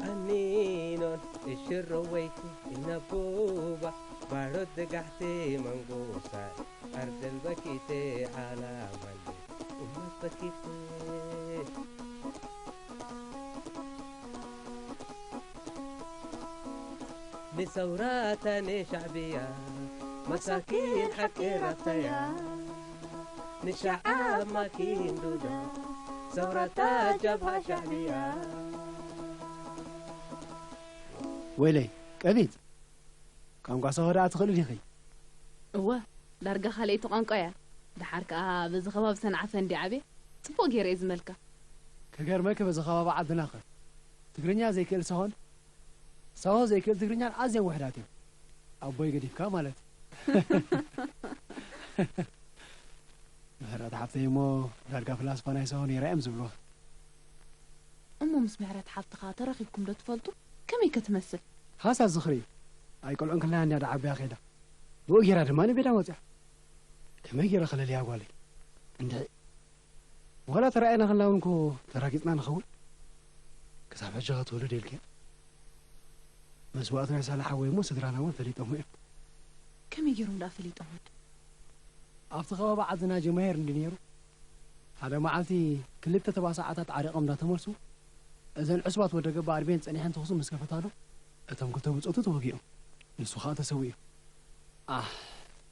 ኣኒኖን እሽሮ ወይኩ ኢነቡባ ባሮት ደጋሕቲ መንጎሳ ኣርደል በኪቴ ዓላማን እመት በኪቴ ንሰውራታ ንሻዕብያ መሳኪን ሓቂ ራብታያ ንሻዓብ ማኪን ዱዳ ሰውራታ ጀብሃ ሻዕብያ። ወይለይ ቀቢጽ፣ ቋንቋ ሰሆ ደኣ ትኽእሊ ዲኺ? እወ፣ ዳርጋ ካልኣይቲ ቋንቋ እያ። ደሓር ከኣ በዚ ከባቢ ሰንዓፈ እንዲ ዓብየ፣ ጽቡቕ ገይረ እየ ዝመልካ። ክገርመኪ በዚ ከባቢ ዓድናኸ ትግርኛ ዘይክእል ሰሆን ሰሆ ዘይክእል ትግርኛን ኣዝዮም ውሕዳት እዮም። ኣቦይ ገዲፍካ ማለት። ምሕረት ሓፍተይ እሞ ዳርጋ ፍላስፋ ናይ ሰሆ ነይራ እዮም ዝብልዋ። እሞ ምስ ምሕረት ሓፍትኻ ተራኺብኩም ዶ ትፈልጡ? ከመይ ከ ትመስል? ሃሳስ ዝኽሪ እዩ። ኣይቆልዑን ከለና እንድያ ደዓብያ ኸይዳ። ብኡ ጌራ ድማ ንቤዳ ወፂኣ። ከመይ ጌረ ከለልያ ጓለይ? እንድዒ። ዋላ ተራእየና ከለና እውን እኮ ተራጊጽና ንኸውን። ክሳብ ሕጂ ኸ ትውልድ ኢልክያ? መስዋእቲ ናይ ሳላ ሓወይ እሞ ስድራና እውን ፈሊጦሞ እዮም። ከመይ ገይሮም ደኣ ፈሊጦም ወዲ? ኣብቲ ከባቢ ዓድና ጀማሂር እንዲ ነይሩ፣ ሓደ መዓልቲ ክልተ ተባሳዓታት ዓሪቖም እንዳተመልሱ፣ እዘን ዕሱባት ወደ ገባ ኣድቤን ጸኒሐን ተኹሲ ምስ ከፈታሉ፣ እቶም ክልተ ብጾቱ ተወጊኦም። ንሱ ኸኣ ተሰዊኡ። ኣህ፣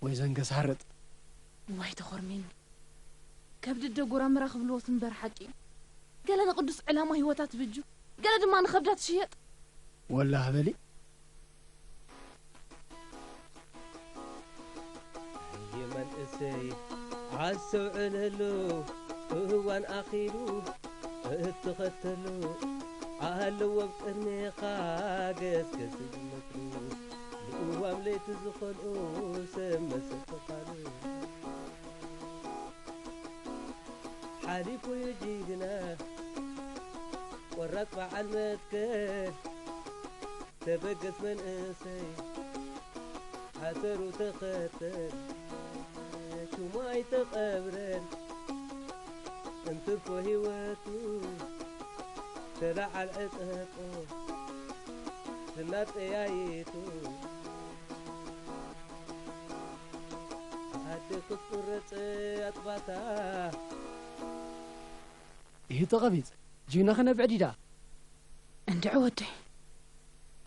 ወይ ዘንገስ ሃርጥ። ዋይ ተኾርሜኑ። ከብዲ ኣደ ጎራምራ ክብልዎስ እምበር ሓቂ እዩ። ገለ ንቅዱስ ዕላማ ህይወታ ትብጁ፣ ገለ ድማ ንኸብዳ ትሽየጥ። ወላህ በሊ። ኣየ መንእሰይ ኣስተውዕለሉ፣ እዋን ኣኺሉ እትኸተሉ ኣለዎ ኣብ ቅድሜኻ ገስገስ ዝመክሩ ልእዋም እቲ ዝኸልኡ ሰብ መሰል ተኻሉ ሓሊፉ እዩ ጅግና ቆራጽ በዓል መትከል ተበገስ መንእሰይ ሓሰሩ ተኸተል ሽሙ ኣይተቐብረን እንትርፎ ህይወቱ ተለዓል ዕጠቆ ዝናብ ጠያይቱ ኣደ ክትቁረጽ ኣጥባታ ይህቶ ቀቢጽ ጅግና ክነብዕ ዲዳ እንድዒ ወደይ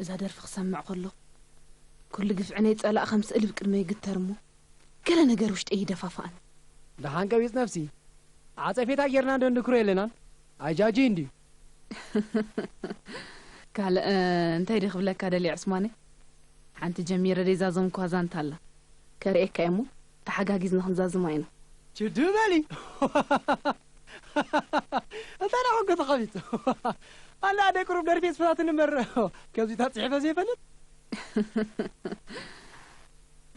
እዛ ደርፊ ክሰምዕ ከሎ ኩሉ ግፍዒ ናይ ጸላእ ከም ስእሊ ብቅድመይ ይግተር እሞ ገለ ነገር ውሽጠይ ይደፋፍኣኒ። ደሓን ቀቢጽ ነብሲ ዓጸፌታ ጌርና እንዶ ንክሮ የለናን ኣይጃጂ እንድዩ። ካልእ እንታይ ድየ ክብለካ ደልየ ዕስማነይ? ሓንቲ ጀሚረ ደይዛዘምኳ ዛንታ ኣላ ከርእየካ እየ እሞ ተሓጋጊዝና ክንዛዝማ ኢና። ችዱ በሊ እንታይ ደኣ ኮንካ ተቐቢጽ ኣላ ኣደ ቅሩብ ደርፊ ስፍታትን እምበር ከምዚታት ጽሒፈ ዘይፈልጥ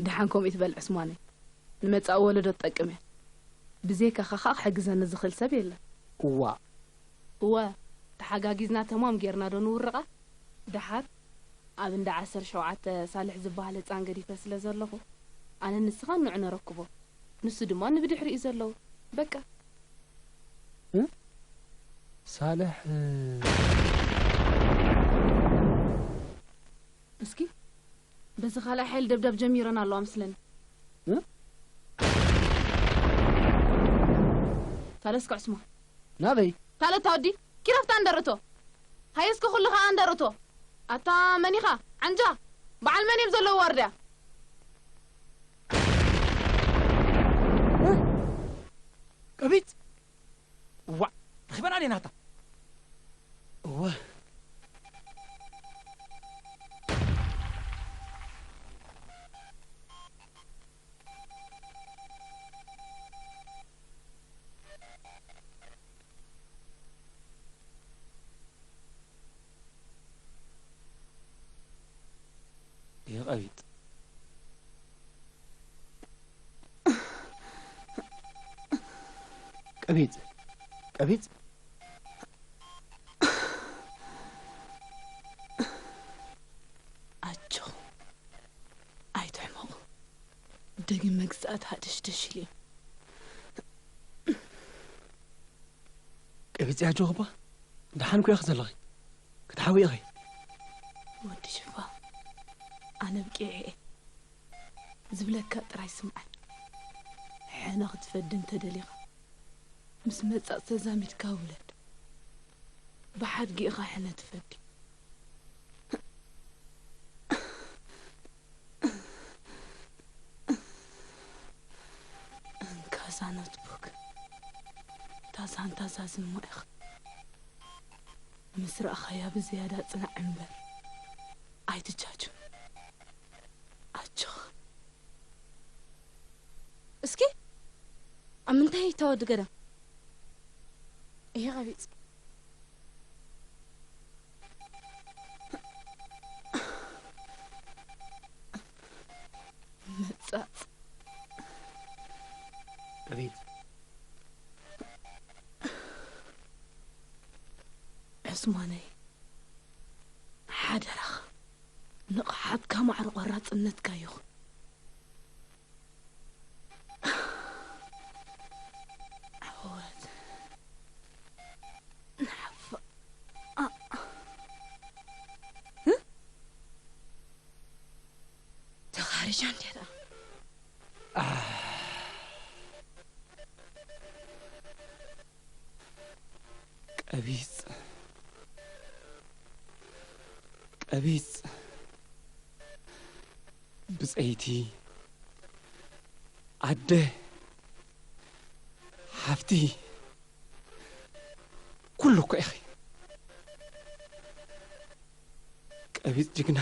ደሓን ከምኡ ትበል ዕስማነይ ንመጻኢ ወለዶ ትጠቅም እያ ብዜካኻ ኸኣ ክሕግዘኒ ዝኽእል ሰብ የለን እዋእ እወ ተሓጋጊዝና ተማም ጌርና ዶ ንውርቓ ደሓር ኣብ እንዳ ዓሰርተ ሸውዓተ ሳልሕ ዝበሃል ህጻን ገዲፈ ስለ ዘለኹ ኣነን ንስኻን ንዑ ነረክቦ ንሱ ድማ ንብድሕሪኡ ዘለዉ በቃ ሳልሕ እስኪ በዚ ካልኣይ ሓይሊ ደብዳብ ጀሚረን ኣለዋ መስለኒ ታለስ ክዕስማ ናበይ ታለታ ወዲ ኪረፍታ እንደርቶ ሃየስኪ ኩሉ ከዓ እንደርቶ ኣታ መኒኻ ዓንጃ በዓል መን እዮም ዘለዉ ዋርድያ ቀቢጽ ዋዕ ረኺበና ዲና እታ እወ የቐቢጥ ቀቢጽ ቀቢጽ ኣጆኹ ኣይትሕመቑ ደጊም መግዛእቲ ሃደሽደሽ ኢሉ እዩ ቀቢጽ ኣጆኹ እባ ደሓን ኮ ኢኺ ዘለኺ ክትሓዊ ኢኺ ወዲ ሽፋ ኣነ ኣብቂዐ እየ ዝብለካ ጥራይ ስምዓኒ። ሕነ ክትፈዲ እንተደሊኻ ምስ መጻጽ ተዛሚድካ ውለድ። ብሓድጊ ኢኻ ሕነ ትፈዲ። እንካ እዛ ኖትቡክ እታ ዛንታ ዛዝማ ኢኻ። ምስ ረኣኻያ ብዝያዳ ጽናዕ እምበር ኣይትጃጁ። ኣጆኻ። እስኪ ኣብ ምንታይ እታ ወዲ ገዳም? እሄ ቀቢጽ። መጻጽ። ቀቢጽ። ዕስማነይ ሓደራኻ ንቕሓትካ ማዕረ ቆራጽነትካ ይኹን። ዓወት ንሓፋ ተኻሪጃ እንድያ ደኣ ቀቢጽ ቀቢጽ ብጸይቲ ኣደ ሓፍቲ ኩሉ እኮ ኢኺ ቀቢጽ ጅግና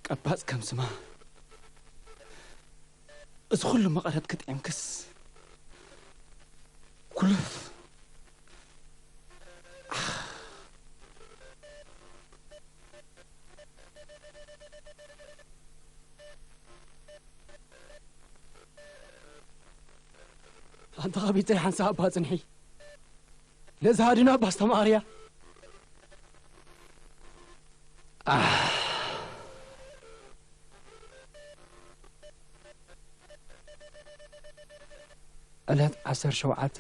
ቀባጽ ከም ስማ እዚ ኩሉ መቐረት ክጥዕምክስ ኩሉፍ ኣንታ ኸቢተይ ሓንሳእ እባ ጽንሒ። ነዛ ኣድና እባ ኣስተማቕርያ። ኣህ። ዕለት ዓሰርተ ሸውዓተ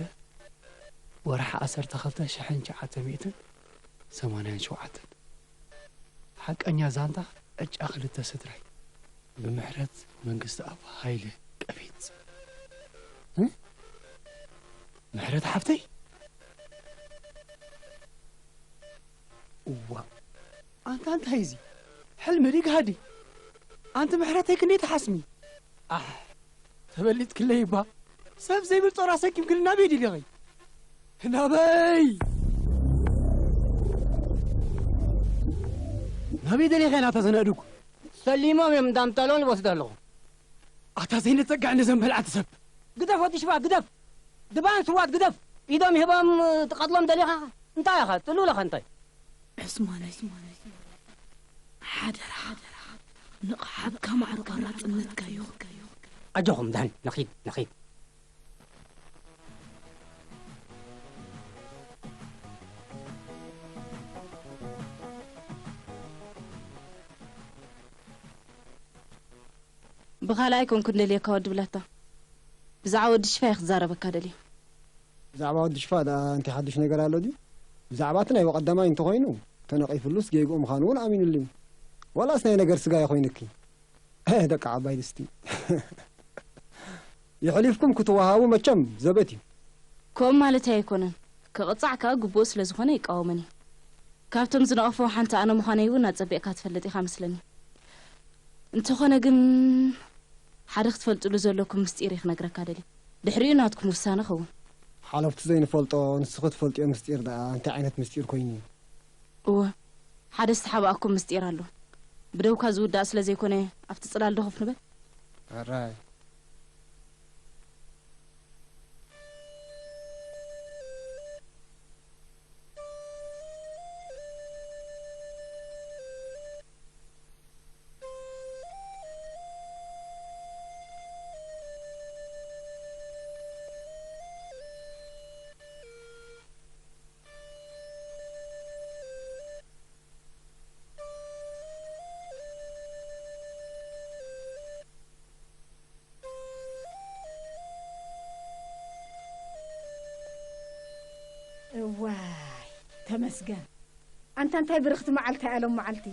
ወርሒ ዓሰርተ ክልተ ሽሕን ትሽዓተ ሚእትን ሰማንያን ሸውዓተን። ሓቀኛ ዛንታ ዕጫ ክልተ ስድራይ ብምሕረት መንግስትኣብ ሃይለ ቀቢጽ። እ? ምሕረት ሓፍተይ? እዋ፣ ኣንታ እንታይ እዚ? ሕልሚ ድዩ ጋህዲ? ኣንቲ ምሕረተይ ክንደይ ትሓስሚ? ኣሕ፣ ተበሊጽክለይ እባ። ሰብ ዘይብል ጾር ኣሰኪምክኒ ናበይ ድልኺ? ናበይ? ናበይ ደሊኸ ናታ ዘነእድጉ? ሰሊሞም እዮም እንዳምጠሎን ይወስዱ ኣለኹ። ኣታ ዘይንጸጋዕ ንዘን በልዓቲ ሰብ። ግደፍ ወዲ ሽባ፣ ግደፍ። ድባን ስዋት ግደፍ። ኢዶም ሂቦም ትቐትሎም ደሊኻ? እንታይ ኢኻ? ጥሉለኸ እንታይ? ዑስማነይ፣ ሓደራ፣ ንቕሓትካ ማዕረ ቆራጽነትካ እዩ። ኣጆኹም ዳን፣ ንኺድ፣ ንኺድ። ብኻልኣይ ኮንኩ እንደልየካ ወዲ ብላታ። ብዛዕባ ወዲ ሽፋ እየ ክዛረበካ ደልየ። ብዛዕባ ወዲ ሽፋ ደኣ እንታይ ሓድሽ ነገር ኣሎ ድዩ? ብዛዕባ እቲ ናይ ወቐዳማይ እንተኾይኑ፣ ተነቒፍሉስ ጌግኡ ምዃኑ እውን ኣሚኑሉ እዩ። ዋላስ ናይ ነገር ስጋ እዩ ኮይኑኪ? ደቂ ዓባይ ድስቲ። የሕሊፍኩም ክትወሃቡ መቸም ዘበት እዩ። ከምኡ ማለተይ ኣይኮነን። ክቕጻዕ ከኣ ግቡኡ ስለ ዝኾነ ይቃወመን እዩ። ካብቶም ዝነቐፍዎ ሓንቲ ኣነ ምዃነይ እውን ኣጸቢቕካ ትፈልጥ ኢኻ መስለኒ። እንተኾነ ግን፣ ሓደ ክትፈልጥሉ ዘለኩም ምስጢር እየ ክነግረካ ደልየ። ድሕሪኡ ናትኩም ውሳነ ኸውን። ሓለፍቱ ዘይንፈልጦ፣ ንስኺ ትፈልጥዮ ምስጢር ደኣ እንታይ ዓይነት ምስጢር ኮይኑ እዩ? እወ፣ ሓደ ዝተሓብኣኩም ምስጢር ኣሎ። ብደውካ ዝውዳእ ስለ ዘይኮነ፣ ኣብቲ ጽላል ዶ ኮፍ ንበል? ኣራይ። እዋይ፣ ተመስገን። ኣንታ እንታይ ብርኽቲ መዓልቲ እያ ሎም መዓልቲ።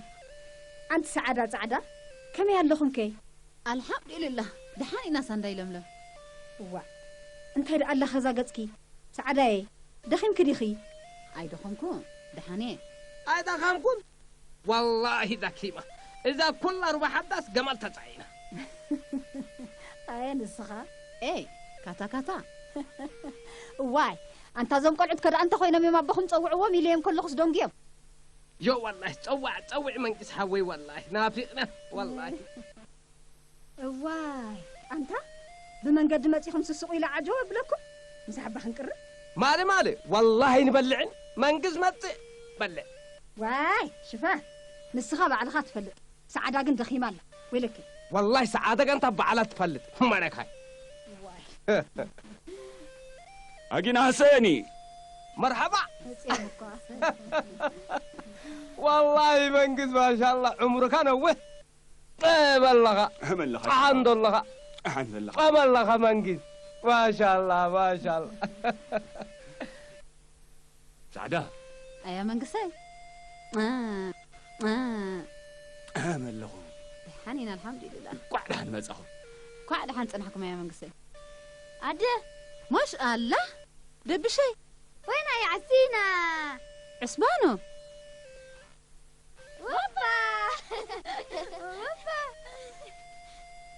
ኣንቲ ሰዓዳ ጻዕዳ፣ ከመይ ኣለኹምከ? ኣልሓምዱሊላህ፣ ደሓን ኢና ሳንዳይ ለምለም። እዋ፣ እንታይ ደኣ ኣላ ኸዛ ገጽኪ? ሰዓዳየ፣ ደኺምኪ ዲኺ? ኣይደኸምኩን፣ ደሓን እየ። ኣይደኸምኩን? ወላሂ ደኪማ። እዛ ኩላ ሩባ ሓዳስ ገማል ተጻዒና። ኣየ ንስኻ? ኤይ፣ ካታ ካታ። እዋይ፣ ኣንታ እዞም ቆልዑት ከደኣ እንተ ኮይኖም እዮም ኣቦኹም ጸውዕዎም ኢለዮም ከለኹስ ደንጉዮም። ዮ ወላሂ፣ ጸዋዕ፣ ጸውዕ መንግስ ሓወይ ወላሂ፣ ናፊቕና ወላሂ። እዋይ፣ ኣንታ ብመንገዲ መጺኹም ስስቑ ኢለ ዓጀው ኣብለኩም፣ ምስ ሓባ ክንቅርብ። ማሊ ማሊ፣ ወላሂ ኣይንበልዕን፣ መንግስ መጽእ በልዕ። ዋይ፣ ሽፋ፣ ንስኻ ባዕልኻ ትፈልጥ። ሰዓዳ ግን ደኺማ ኣላ። ወይለኪ። ወላሂ ሰዓዳ ጋንታ ባዕላ ትፈልጥ። መረኻይ። ዋይ። ኣጊና ሐሰኒ። መርሐባ። መጺኦም እኮ። ወላሂ መንግስ ማሻላ ዕምሩካ ነውሕ። በለኻ። መለኻ። ጣዕም ደለኻ። ኣሓን ዘለኻ። በለኻ መንግስ። ማሻላ፣ ማሻላ። ጻዕዳ። ኣያ መንግሰይ። እ፣ እ። ኣመለኹ። ደሓን ኢና፣ ኣልሓምዱሊላህ። እንኳዕ ደሓን መጻኹም። እንኳዕ ደሓን ጸናሕኩም ኣያ መንግሰይ። ኣደ፣ ማሽ ኣላ፣ ደብሸይ። ወይና ይዓሲና። ዕስባኖ። ውፋ! ውፋ!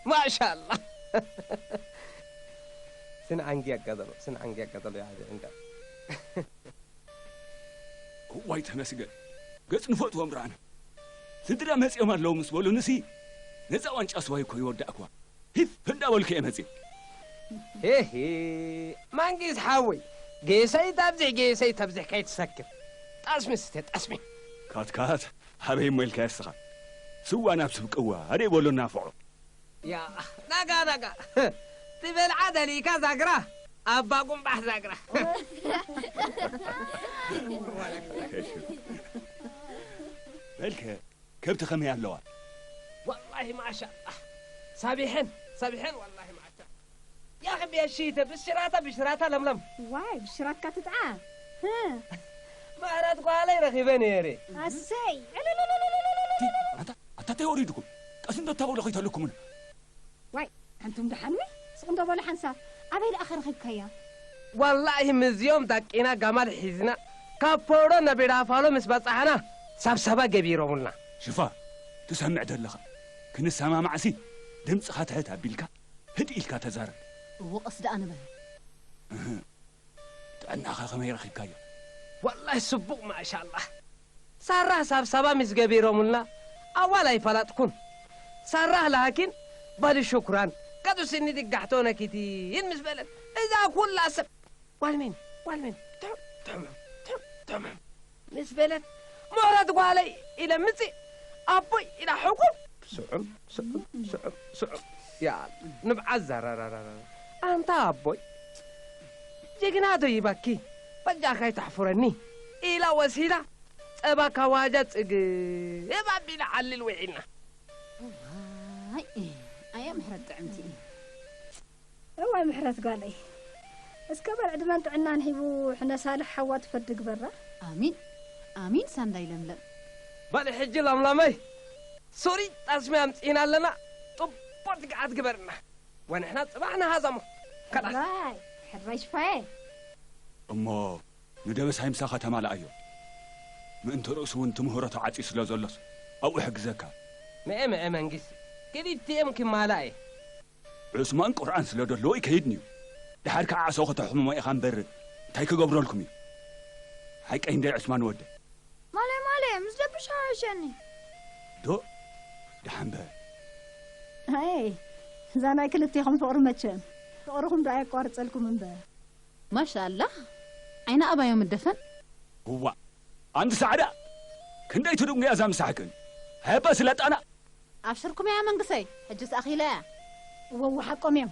ማሻላ። ስን ዓንጊ ያጋጠመው፣ ስን ዓንጊ ያጋጠመው ያዘ እንዳ። እዋይ ተመስገን፣ ገጽ ንፈትዎም ረኣና። ስድራ መጺኦም ኣለዉ ምስ በሉንሲ፣ ነዛ ዋንጫ ስዋ እኮ ይወዳእክዋ። ሂፍ እንዳበልኩ እየ መጺእ። ሄሄ፣ ማንጊስ ሓወይ፣ ጌሰይ ተብዝሕ፣ ጌሰይ ተብዝሕ ከይትሰክር። ጠስሚ ስተ፣ ጠስሚ። ካትካት፣ ሃበይ እሞ ኢልካ እስኻ። ስዋ ናብ ስብ ቅዋ፣ ኣደይ በሎ እናፍዖ። ያ፣ ናጋ፣ ናጋ። ትበልዓ ደሊካ ዛግራ። ኣባ ጉንባሕ ዛግራ። በልከ፣ ከብቲ ከመይ ኣለዋ? ወላሂ ማሻኣላህ። ሳቢሐን፣ ሳቢሐን ወላሂ ማሻ። ያኺ ቤሺተ ብሽራታ፣ ብሽራታ ለምለም። ዋይ፣ ብሽራትካ ትጥዓ። ህ። ምሕረት ጓለይ ረኺበ ነይረ። ኣሰይ። ኣታ፣ ኣታ ተይ ወሪድኩም። ቀስ እንዶ ታበሉ ከይተልኩምና። ዋይ፣ ኣንቱም ደሓን ወይ? ስቕ እንዶ በሉ ሓንሳብ። ኣበይ ደኣ ከረኺብካያ? ዋላሂ ምስዚኦም ዳቂና ጋማል ሒዝና ካብ ፖሮ ነቢራፋሎ ምስ በጻሕና ሳብሳባ ገቢሮሙልና። ሽፋ፣ ትሰምዕ ደለኻ። ክንሰማማዕሲ ድምጽኻ ትሕት ኣቢልካ ህድእ ኢልካ ተዛረብ። እዎ፣ ቀስ ደኣ ንበል። እህ፣ ጥዕናኻ ከመይ ረኺብካዮ? ወላሂ ስቡቕ ማሻላህ። ሳራህ ሳብሳባ ምስ ገቢሮሙልና ኣዋል ኣይፈላጥኩን። ሳራህ ለሃኪን በሊ ሹክራን፣ ቀዱ ስኒ ድጋሕቶ ነኪቲን ምስ በለት፣ እዛ ኩላ ሰብ ዋልሜን፣ ዋልሜን፣ ትሑም፣ ትሑም፣ ትሑም፣ ትሑም ምስ በለት፣ ምሕረት ጓለይ ኢለ ምጽእ፣ ኣቦይ ኢላ ሕቁፍ፣ ስዑም፣ ስዑም፣ ስዑም፣ ስዑም። ያ ንብዓት ዘረረረረ። ኣንታ ኣቦይ፣ ጅግና ዶ ይበኪ፣ በጃኻ ኣይተሕፍረኒ ኢላ ወሲዳ፣ ጸባ ካብ ዋጃ ጽግብ ኣቢላ ዓልል ውዒልና። እዋይ፣ ኣየ ምሕረት ጥዕምቲ። እዋይ ምሕረት ጓለይ፣ እስከ በር ዕድመን ጥዕናን ሂቡ ሕነ ሳልሕ ሓዋ ትፈዲ ግበራ። ኣሚን፣ ኣሚን ሳንዳይ ለምለም። በሊ ሕጂ ለምለመይ፣ ሱሪ ጣስሚ ኣምጺእና ኣለና፣ ጥቦ ትግዓት ግበርና። ወንሕና ጽባሕ ንሃዘሞ። ከላስ። ሕራይ፣ ሕራይ ሽፋዬ። እሞ ንደበሳይ ምሳኻ ተማልኣዮ። ምእንቲ ርእሱ እውን ትምህሮ ተዓጽዩ ስለ ዘሎስ ኣብኡ ሕግዘካ። መኤ መኤ መንግስቲ፣ ክልቲኦም ክማላእ እየ። ዑስማን ቁርኣን ስለ ደለዎ ይከይድን እዩ። ድሓር ከዓ ዓሶ ከተሕምሞ ኢኻ እምበር እንታይ ክገብረልኩም እዩ? ሓቀይ እንደ ዑስማን ወደ። ማለይ ማለይ፣ ምስ ደብሽ ሓወሸኒ። ዶ? ደሓን በ። ኣይ፣ እዛ ናይ ክልቴኹም ፍቕሪ መቸም፣ ፍቕርኹም ዶ ኣየቋርጸልኩም እምበር። ማሻኣላህ፣ ዓይኒ ኣባዮም እደፈን። እዋ፣ ኣንቲ ሳዕዳ፣ ክንደይ ትድንጉያ እዛ ምሳሕክን? ሃባ ስለጣና። ኣብሽርኩም እያ መንግሰይ፣ ሕጅስ ኣኺለ እያ። እወ፣ እወ፣ ሓቆም እዮም።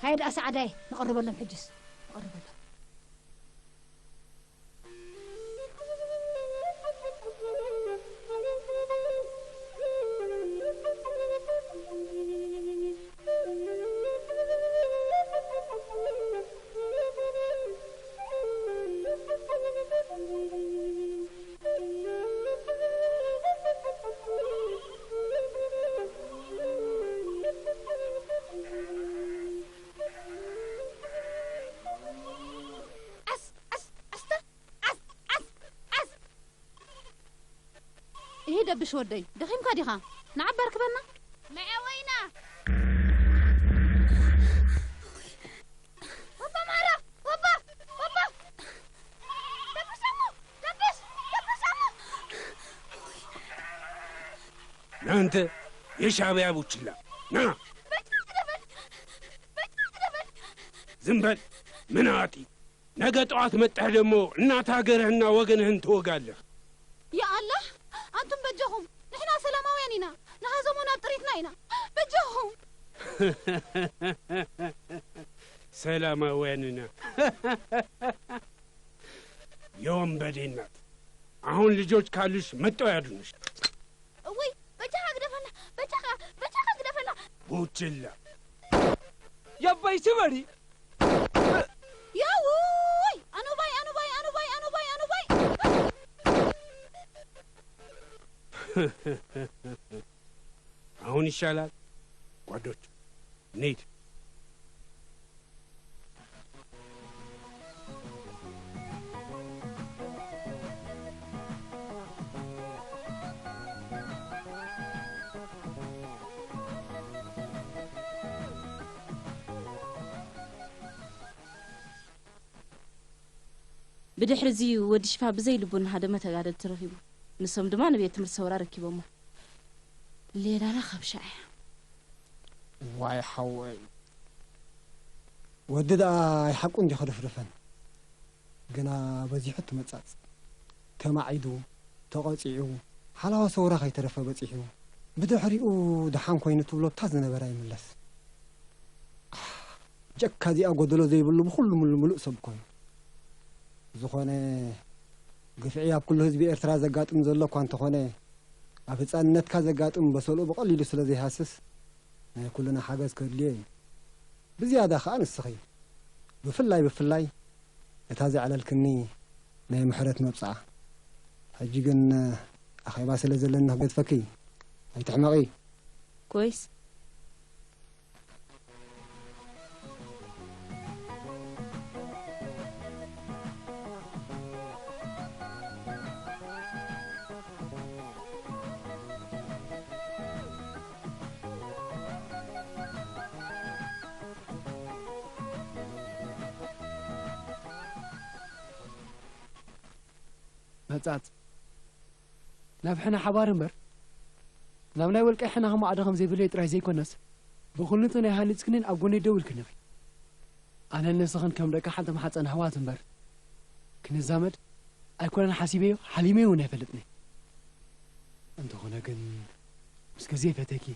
ሃየ ደኣ ሳዕዳይ፣ ንቐርበሎም ሕጅስ፣ ንቐርበሎም። ዓስ፣ ዓስ፣ ዓስተ፣ ዓስ፣ ዓስ፣ ዓስ። እሂ ደብሽ ወደይ፣ ደኺምካ ዲኻ? ንዓባ ርክበና። መዐወይና። ወባ ማራ፣ ወባ፣ ወባ። ደብሽ ኣሞ፣ ደብሽ፣ ደብሽ ኣሞ። ናንተ የሻዕቢያ ቡችላ፣ ና። በጃ ግደፈን፣ በጃ ግደፈን። ዝም በል፣ ምናጢ። ነገ ጠዋት መጥተህ ደሞ እናት ሃገርህና ወገንህን ትወጋለህ። ያ ኣላህ፣ ኣንቱም በጃኹም፣ ንሕና ሰላማውያን ኢና፣ ንሃዘሞ ናብ ጥሪትና ኢና። በጃኹም። ሰላማውያን ኢና። የወንበዴ እናት፣ አሁን ልጆች ካሉሽ መጥተው ያድኑሽ። እውይ፣ በጃኻ ግደፈና፣ በጃኻ፣ በጃኻ ግደፈና። ቡችላ። የበይ ትበሪ? ያውይ! ኣኑባይ፣ ኣኑባይ፣ ኣኑባይ፣ ኣኑባይ፣ ኣኑባይ! አሁን ይሻላል ጓዶች፣ እንሂድ። ብድሕሪ እዚ ወዲ ሽፋ ብዘይ ልቡ ንሃደመ ተጋደልቲ ረኺቡ። ንሶም ድማ ንቤት ትምህርቲ ሰውራ ረኪቦሞ። ሌላና ካብ ሻዕ እያ። ዋይ ሓወይ። ወዲ ደኣ ኣይሓቁ እንዲ ከደፍደፈን። ግና በዚሑ ትመጻጽ። ተማዒዱ፣ ተቐጺዑ፣ ሓላዋ ሰውራ ከይተረፈ በጺሑ። ብድሕሪኡ ደሓን ኮይኑ ትብሎ እታ ዝነበራ ይምለስ። ኣህ፣ ጀካ እዚኣ ጎደሎ ዘይብሉ ብኹሉ ምሉ ምሉእ ሰብ እኮ እዩ። ዝኾነ ግፍዒ ኣብ ኩሉ ህዝቢ ኤርትራ ዘጋጥም ዘሎ እኳ እንተኾነ፣ ኣብ ህጻንነትካ ዘጋጥም በሰልኡ ብቐሊሉ ስለ ዘይሃስስ፣ ናይ ኩልና ሓገዝ ከድልዮ እዩ። ብዝያዳ ኸኣ ንስኺ፣ ብፍላይ ብፍላይ እታ ዘዕለልክኒ ናይ ምሕረት መብጽዓ። ሕጂ ግን ኣኼባ ስለ ዘለኒ ክገድፈኪ፣ ኣይትሕመቒ። ኮይስ። መጻጽ ናብ ሕነ ሓባር እምበር፣ ናብ ናይ ወልቀይ ሕነ ከማዕዶ ከም ዘይብለይ ጥራይ ዘይኮነስ፣ ብኹልንተናይ ሃኒጽክኒን ኣብ ጎነይ ደው ኢልክን ኢኺ። ኣነን ንስኽን ከም ደቂ ሓንቲ ማሕጸን ኣሕዋት እምበር፣ ክንዛመድ ኣይኮነን ሓሲበዮ፣ ሓሊመዮ እውን ኣይፈልጥን እየ። እንተኾነ ግን፣ ምስ ግዜ ይፈትየኪ።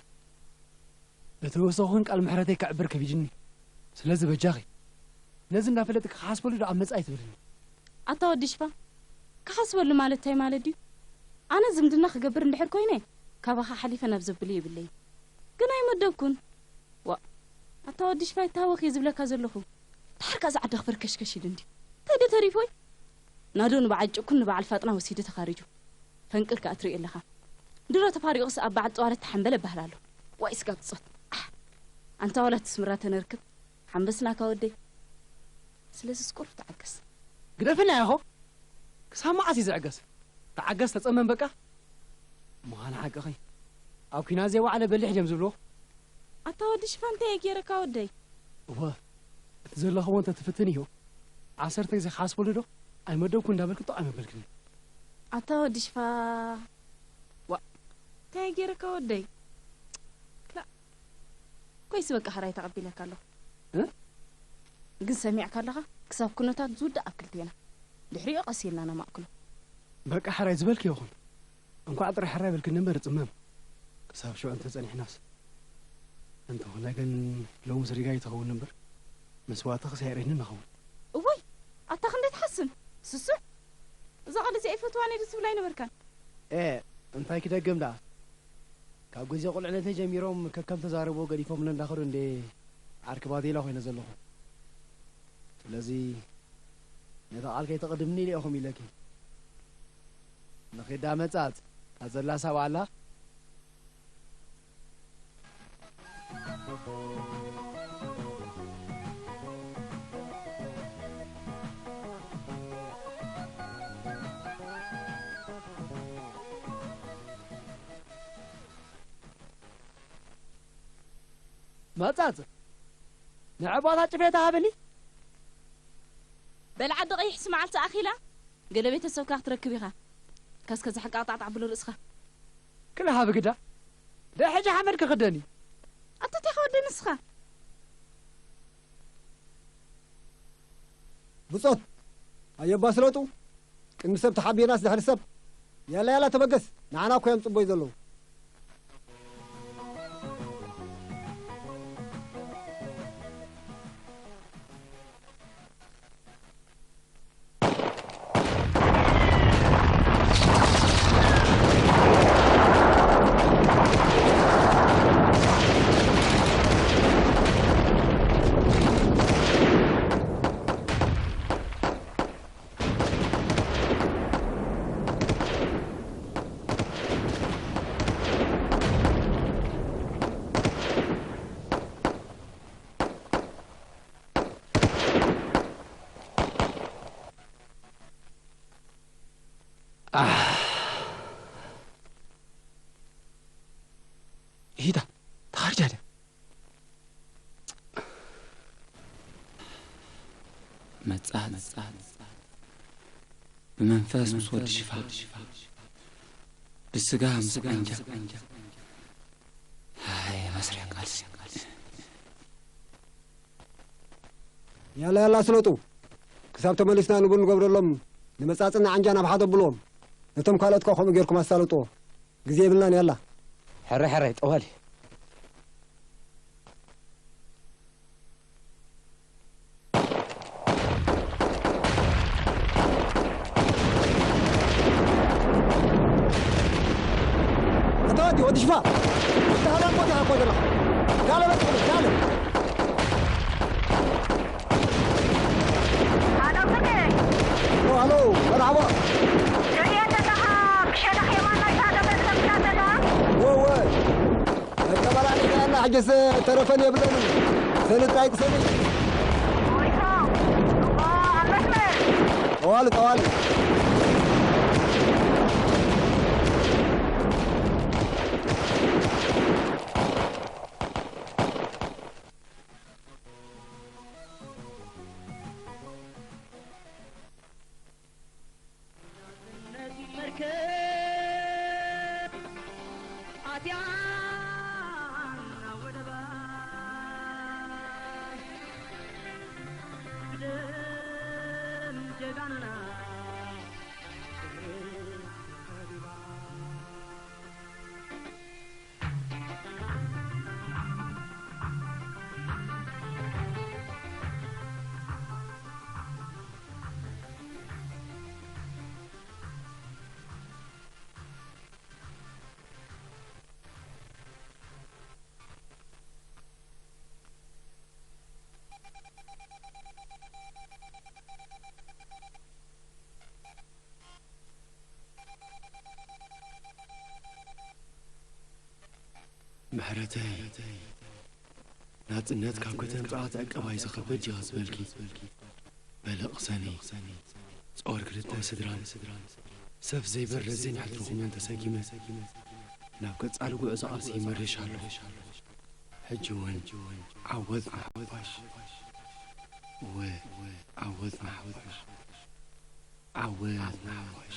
ለተወሰኹን ቃል ምሕረተይ ከዕብር ከቢድኒ። ስለዚ በጃኺ፣ ነዚ እንዳፈለጥኪ ክሓስበሉ ዶ ኣብ መጻኢ ትብልኒ? ኣታ ወዲ ሽፋ፣ ክሓስበሉ ማለት እንታይ ማለት ድዩ? ኣነ ዝምድና ክገብር እንድሕር ኮይነ፣ ካባኻ ሓሊፈ ናብ ዘብሎ የብለይን። ግን ኣይመደብኩን። ዋእ፣ ኣታ ወዲ ሽፋ፣ ይተሃወኽ እየ ዝብለካ ዘለኹ። ድሓር ከኣ ዝዓዲ ክፈርከሽከሽ ኢሉ እንድዩ። እንታይ ዶ ተሪፎይ? ናዶ ንበዓል ጭኩን ንበዓል ፋጥና ወሲዱ ተኻሪጁ። ፈንቅል ከኣ ትርኢ ኣለኻ። ድሮ ተፋሪቑስ ኣብ በዓል ጠዋለት ተሓምበለ እበሃል ኣሎ። ዋይ ስጋ ብጾት። ኣሕ! ኣንታ ዋላ ትስምራ ተነርክብ። ሓንበስናካ ወደይ። ስለዚስ ቁሩብ ተዓገስ። ግደፍና ኢኹ። ክሳብ መዓስ እዩ ዝዕገስ? ተዓገስ፣ ተጸመም በቃ። ምዃን ሓቅኺ። ኣብ ኲናት ዘይወዓለ በሊሕ ድዮም ዝብልዎ? ኣታ ወዲ ሽፋ እንታይ እየ ገይረካ ወደይ? እወ፣ እቲ ዘለኽዎ እንተ ትፍትንዮ፣ ዓሰርተ ግዜ ክሓስበሉ ዶ ኣይመደብኩ እንዳበልኪ ጥቕ ኣይመበልክኒ። ኣታ ወዲ ሽፋ። ዋእ። እንታይ እየ ገይረካ ወደይ? ክላእ። ኮይስ በቃ ሕራይ ተቐቢለካ ኣለኹ። እ? ግን ሰሚዕካ ኣለኻ? ክሳብ ኩነታት ዝውዳእ ኣብ ክልቴና። ድሕሪኡ ቀስ ኢልና ነማእክሎ። በቃ ሕራይ ዝበልክዮ ይኹን። እንኳዕ ጥራይ ሕራይ በልክኒ እምበር ጽመም። ክሳብ ሽዑ እንተጸኒሕናስ። እንተኾነ ግን ሎሚ ስሪጋይ ትኸውን እምበር መስዋእትኽስ ኣይርእየንን ንኸውን። እዋይ! ኣታ ክንደይ ትሓስም? ስሱዕ! እዛ ቃል እዚኣ ኣይፈትዋን እየ ዶ ትብል ኣይነበርካን? ኤ፣ እንታይ ክደግም ደኣ? ካብ ግዜ ቁልዕነተይ ጀሚሮም ከከም ተዛረብዎ ገዲፎምኒ እንዳኸዱ እንዴ ዓርኪ ባዜላ ኮይነ ዘለኹ። ስለዚ ነታ ቃል ከይተቐድምኒ ኢለ ኢኹም ኢለኪ። ንኺዳ መጻጽ፣ እታ ዘላ ሳባ ኣላ? መጻጽ፣ ንዕባታ ጭፌታ ሃብኒ። በል ዓዲ ቀይሕስ መዓልቲ ኣኺላ፣ ገለ ቤተሰብካ ክትረክብ ኢኻ። ካስከ ዝሕቃቕጣዕጣዕ ብሎ ርእስኻ። ክልሃብ ግዳ። ደ ሕጂ ሓመድ ክኽደን እዩ። ኣታ እንታይ ከወደ ንስኻ? ብጾት፣ ኣየባ ስለጡ፣ ቅድሚ ሰብ ተሓቢርናስ ድሕሪ ሰብ። ያላ ያላ ተበገስ፣ ንዓና እኮ እዮም ጽቦይ ዘለዉ። ኣህ። ኢሂዳ፣ ተኻርጃ ድያ? መጻት፣ ብመንፈስ ምስ ወዲ ሽፋ፣ ብስጋ ምስ ዓንጃ። ኣይ፣ መስርሕ ቃልሲ። ያላ ያላ ስለጡ። ክሳብ ተመሊስና ንቡን ንገብረሎም፣ ንመጻጽን ንዓንጃን ኣብ ሓደ ኣብልዎም። ነቶም ካልኦት ከኣ ከምኡ ጌርኩም ኣሳልጥዎ። ግዜ የብልናን፣ ያላ። ሕራይ፣ ሕራይ፣ ጠዋሊ። ዳለ እኮ ዲኻ እኮ ዘለኻ። ዳለ በል ትብል፣ ዳለ። ሃሎ፣ ስሜ። ኦ፣ ሃሎ፣ መርሓባ። ትርእየን ዘለኻ ብሸነኽ የማን ናይታ ገበል ዘምጻ ዘላ? ወ፣ ወ። መቀበላ ሊጋና ሕጅስ ተረፈን የብለንን። ሰኒ ጥራይ ቅሰኒ። ወይቶ፣ እሞ ኣብ መስመር። ጠዋሊ፣ ጠዋሊ። መርከብ ኣትያ ናብ ወደባ ብደም ጀጋኑና ክብሪ ተኸቢባ። ምሕረተይ፣ ናጽነት ካብ ከተምጽኣ ትዕቀባ እዩ ዝኸብድ ድዩ ዝበልኪ? በሊ ቅሰኒ። ጾር ክልተ ስድራን ሰብ ዘይበር ረዚን ሕልፍኹምን ተሰኪመ ናብ ቀጻሊ ጉዕዞ ቃልሲ ይመርሽ ኣለኹ። ሕጂ እውን ዓወት ንሓፋሽ። እወ፣ ዓወት ንሓፋሽ። ዓወት ንሓፋሽ።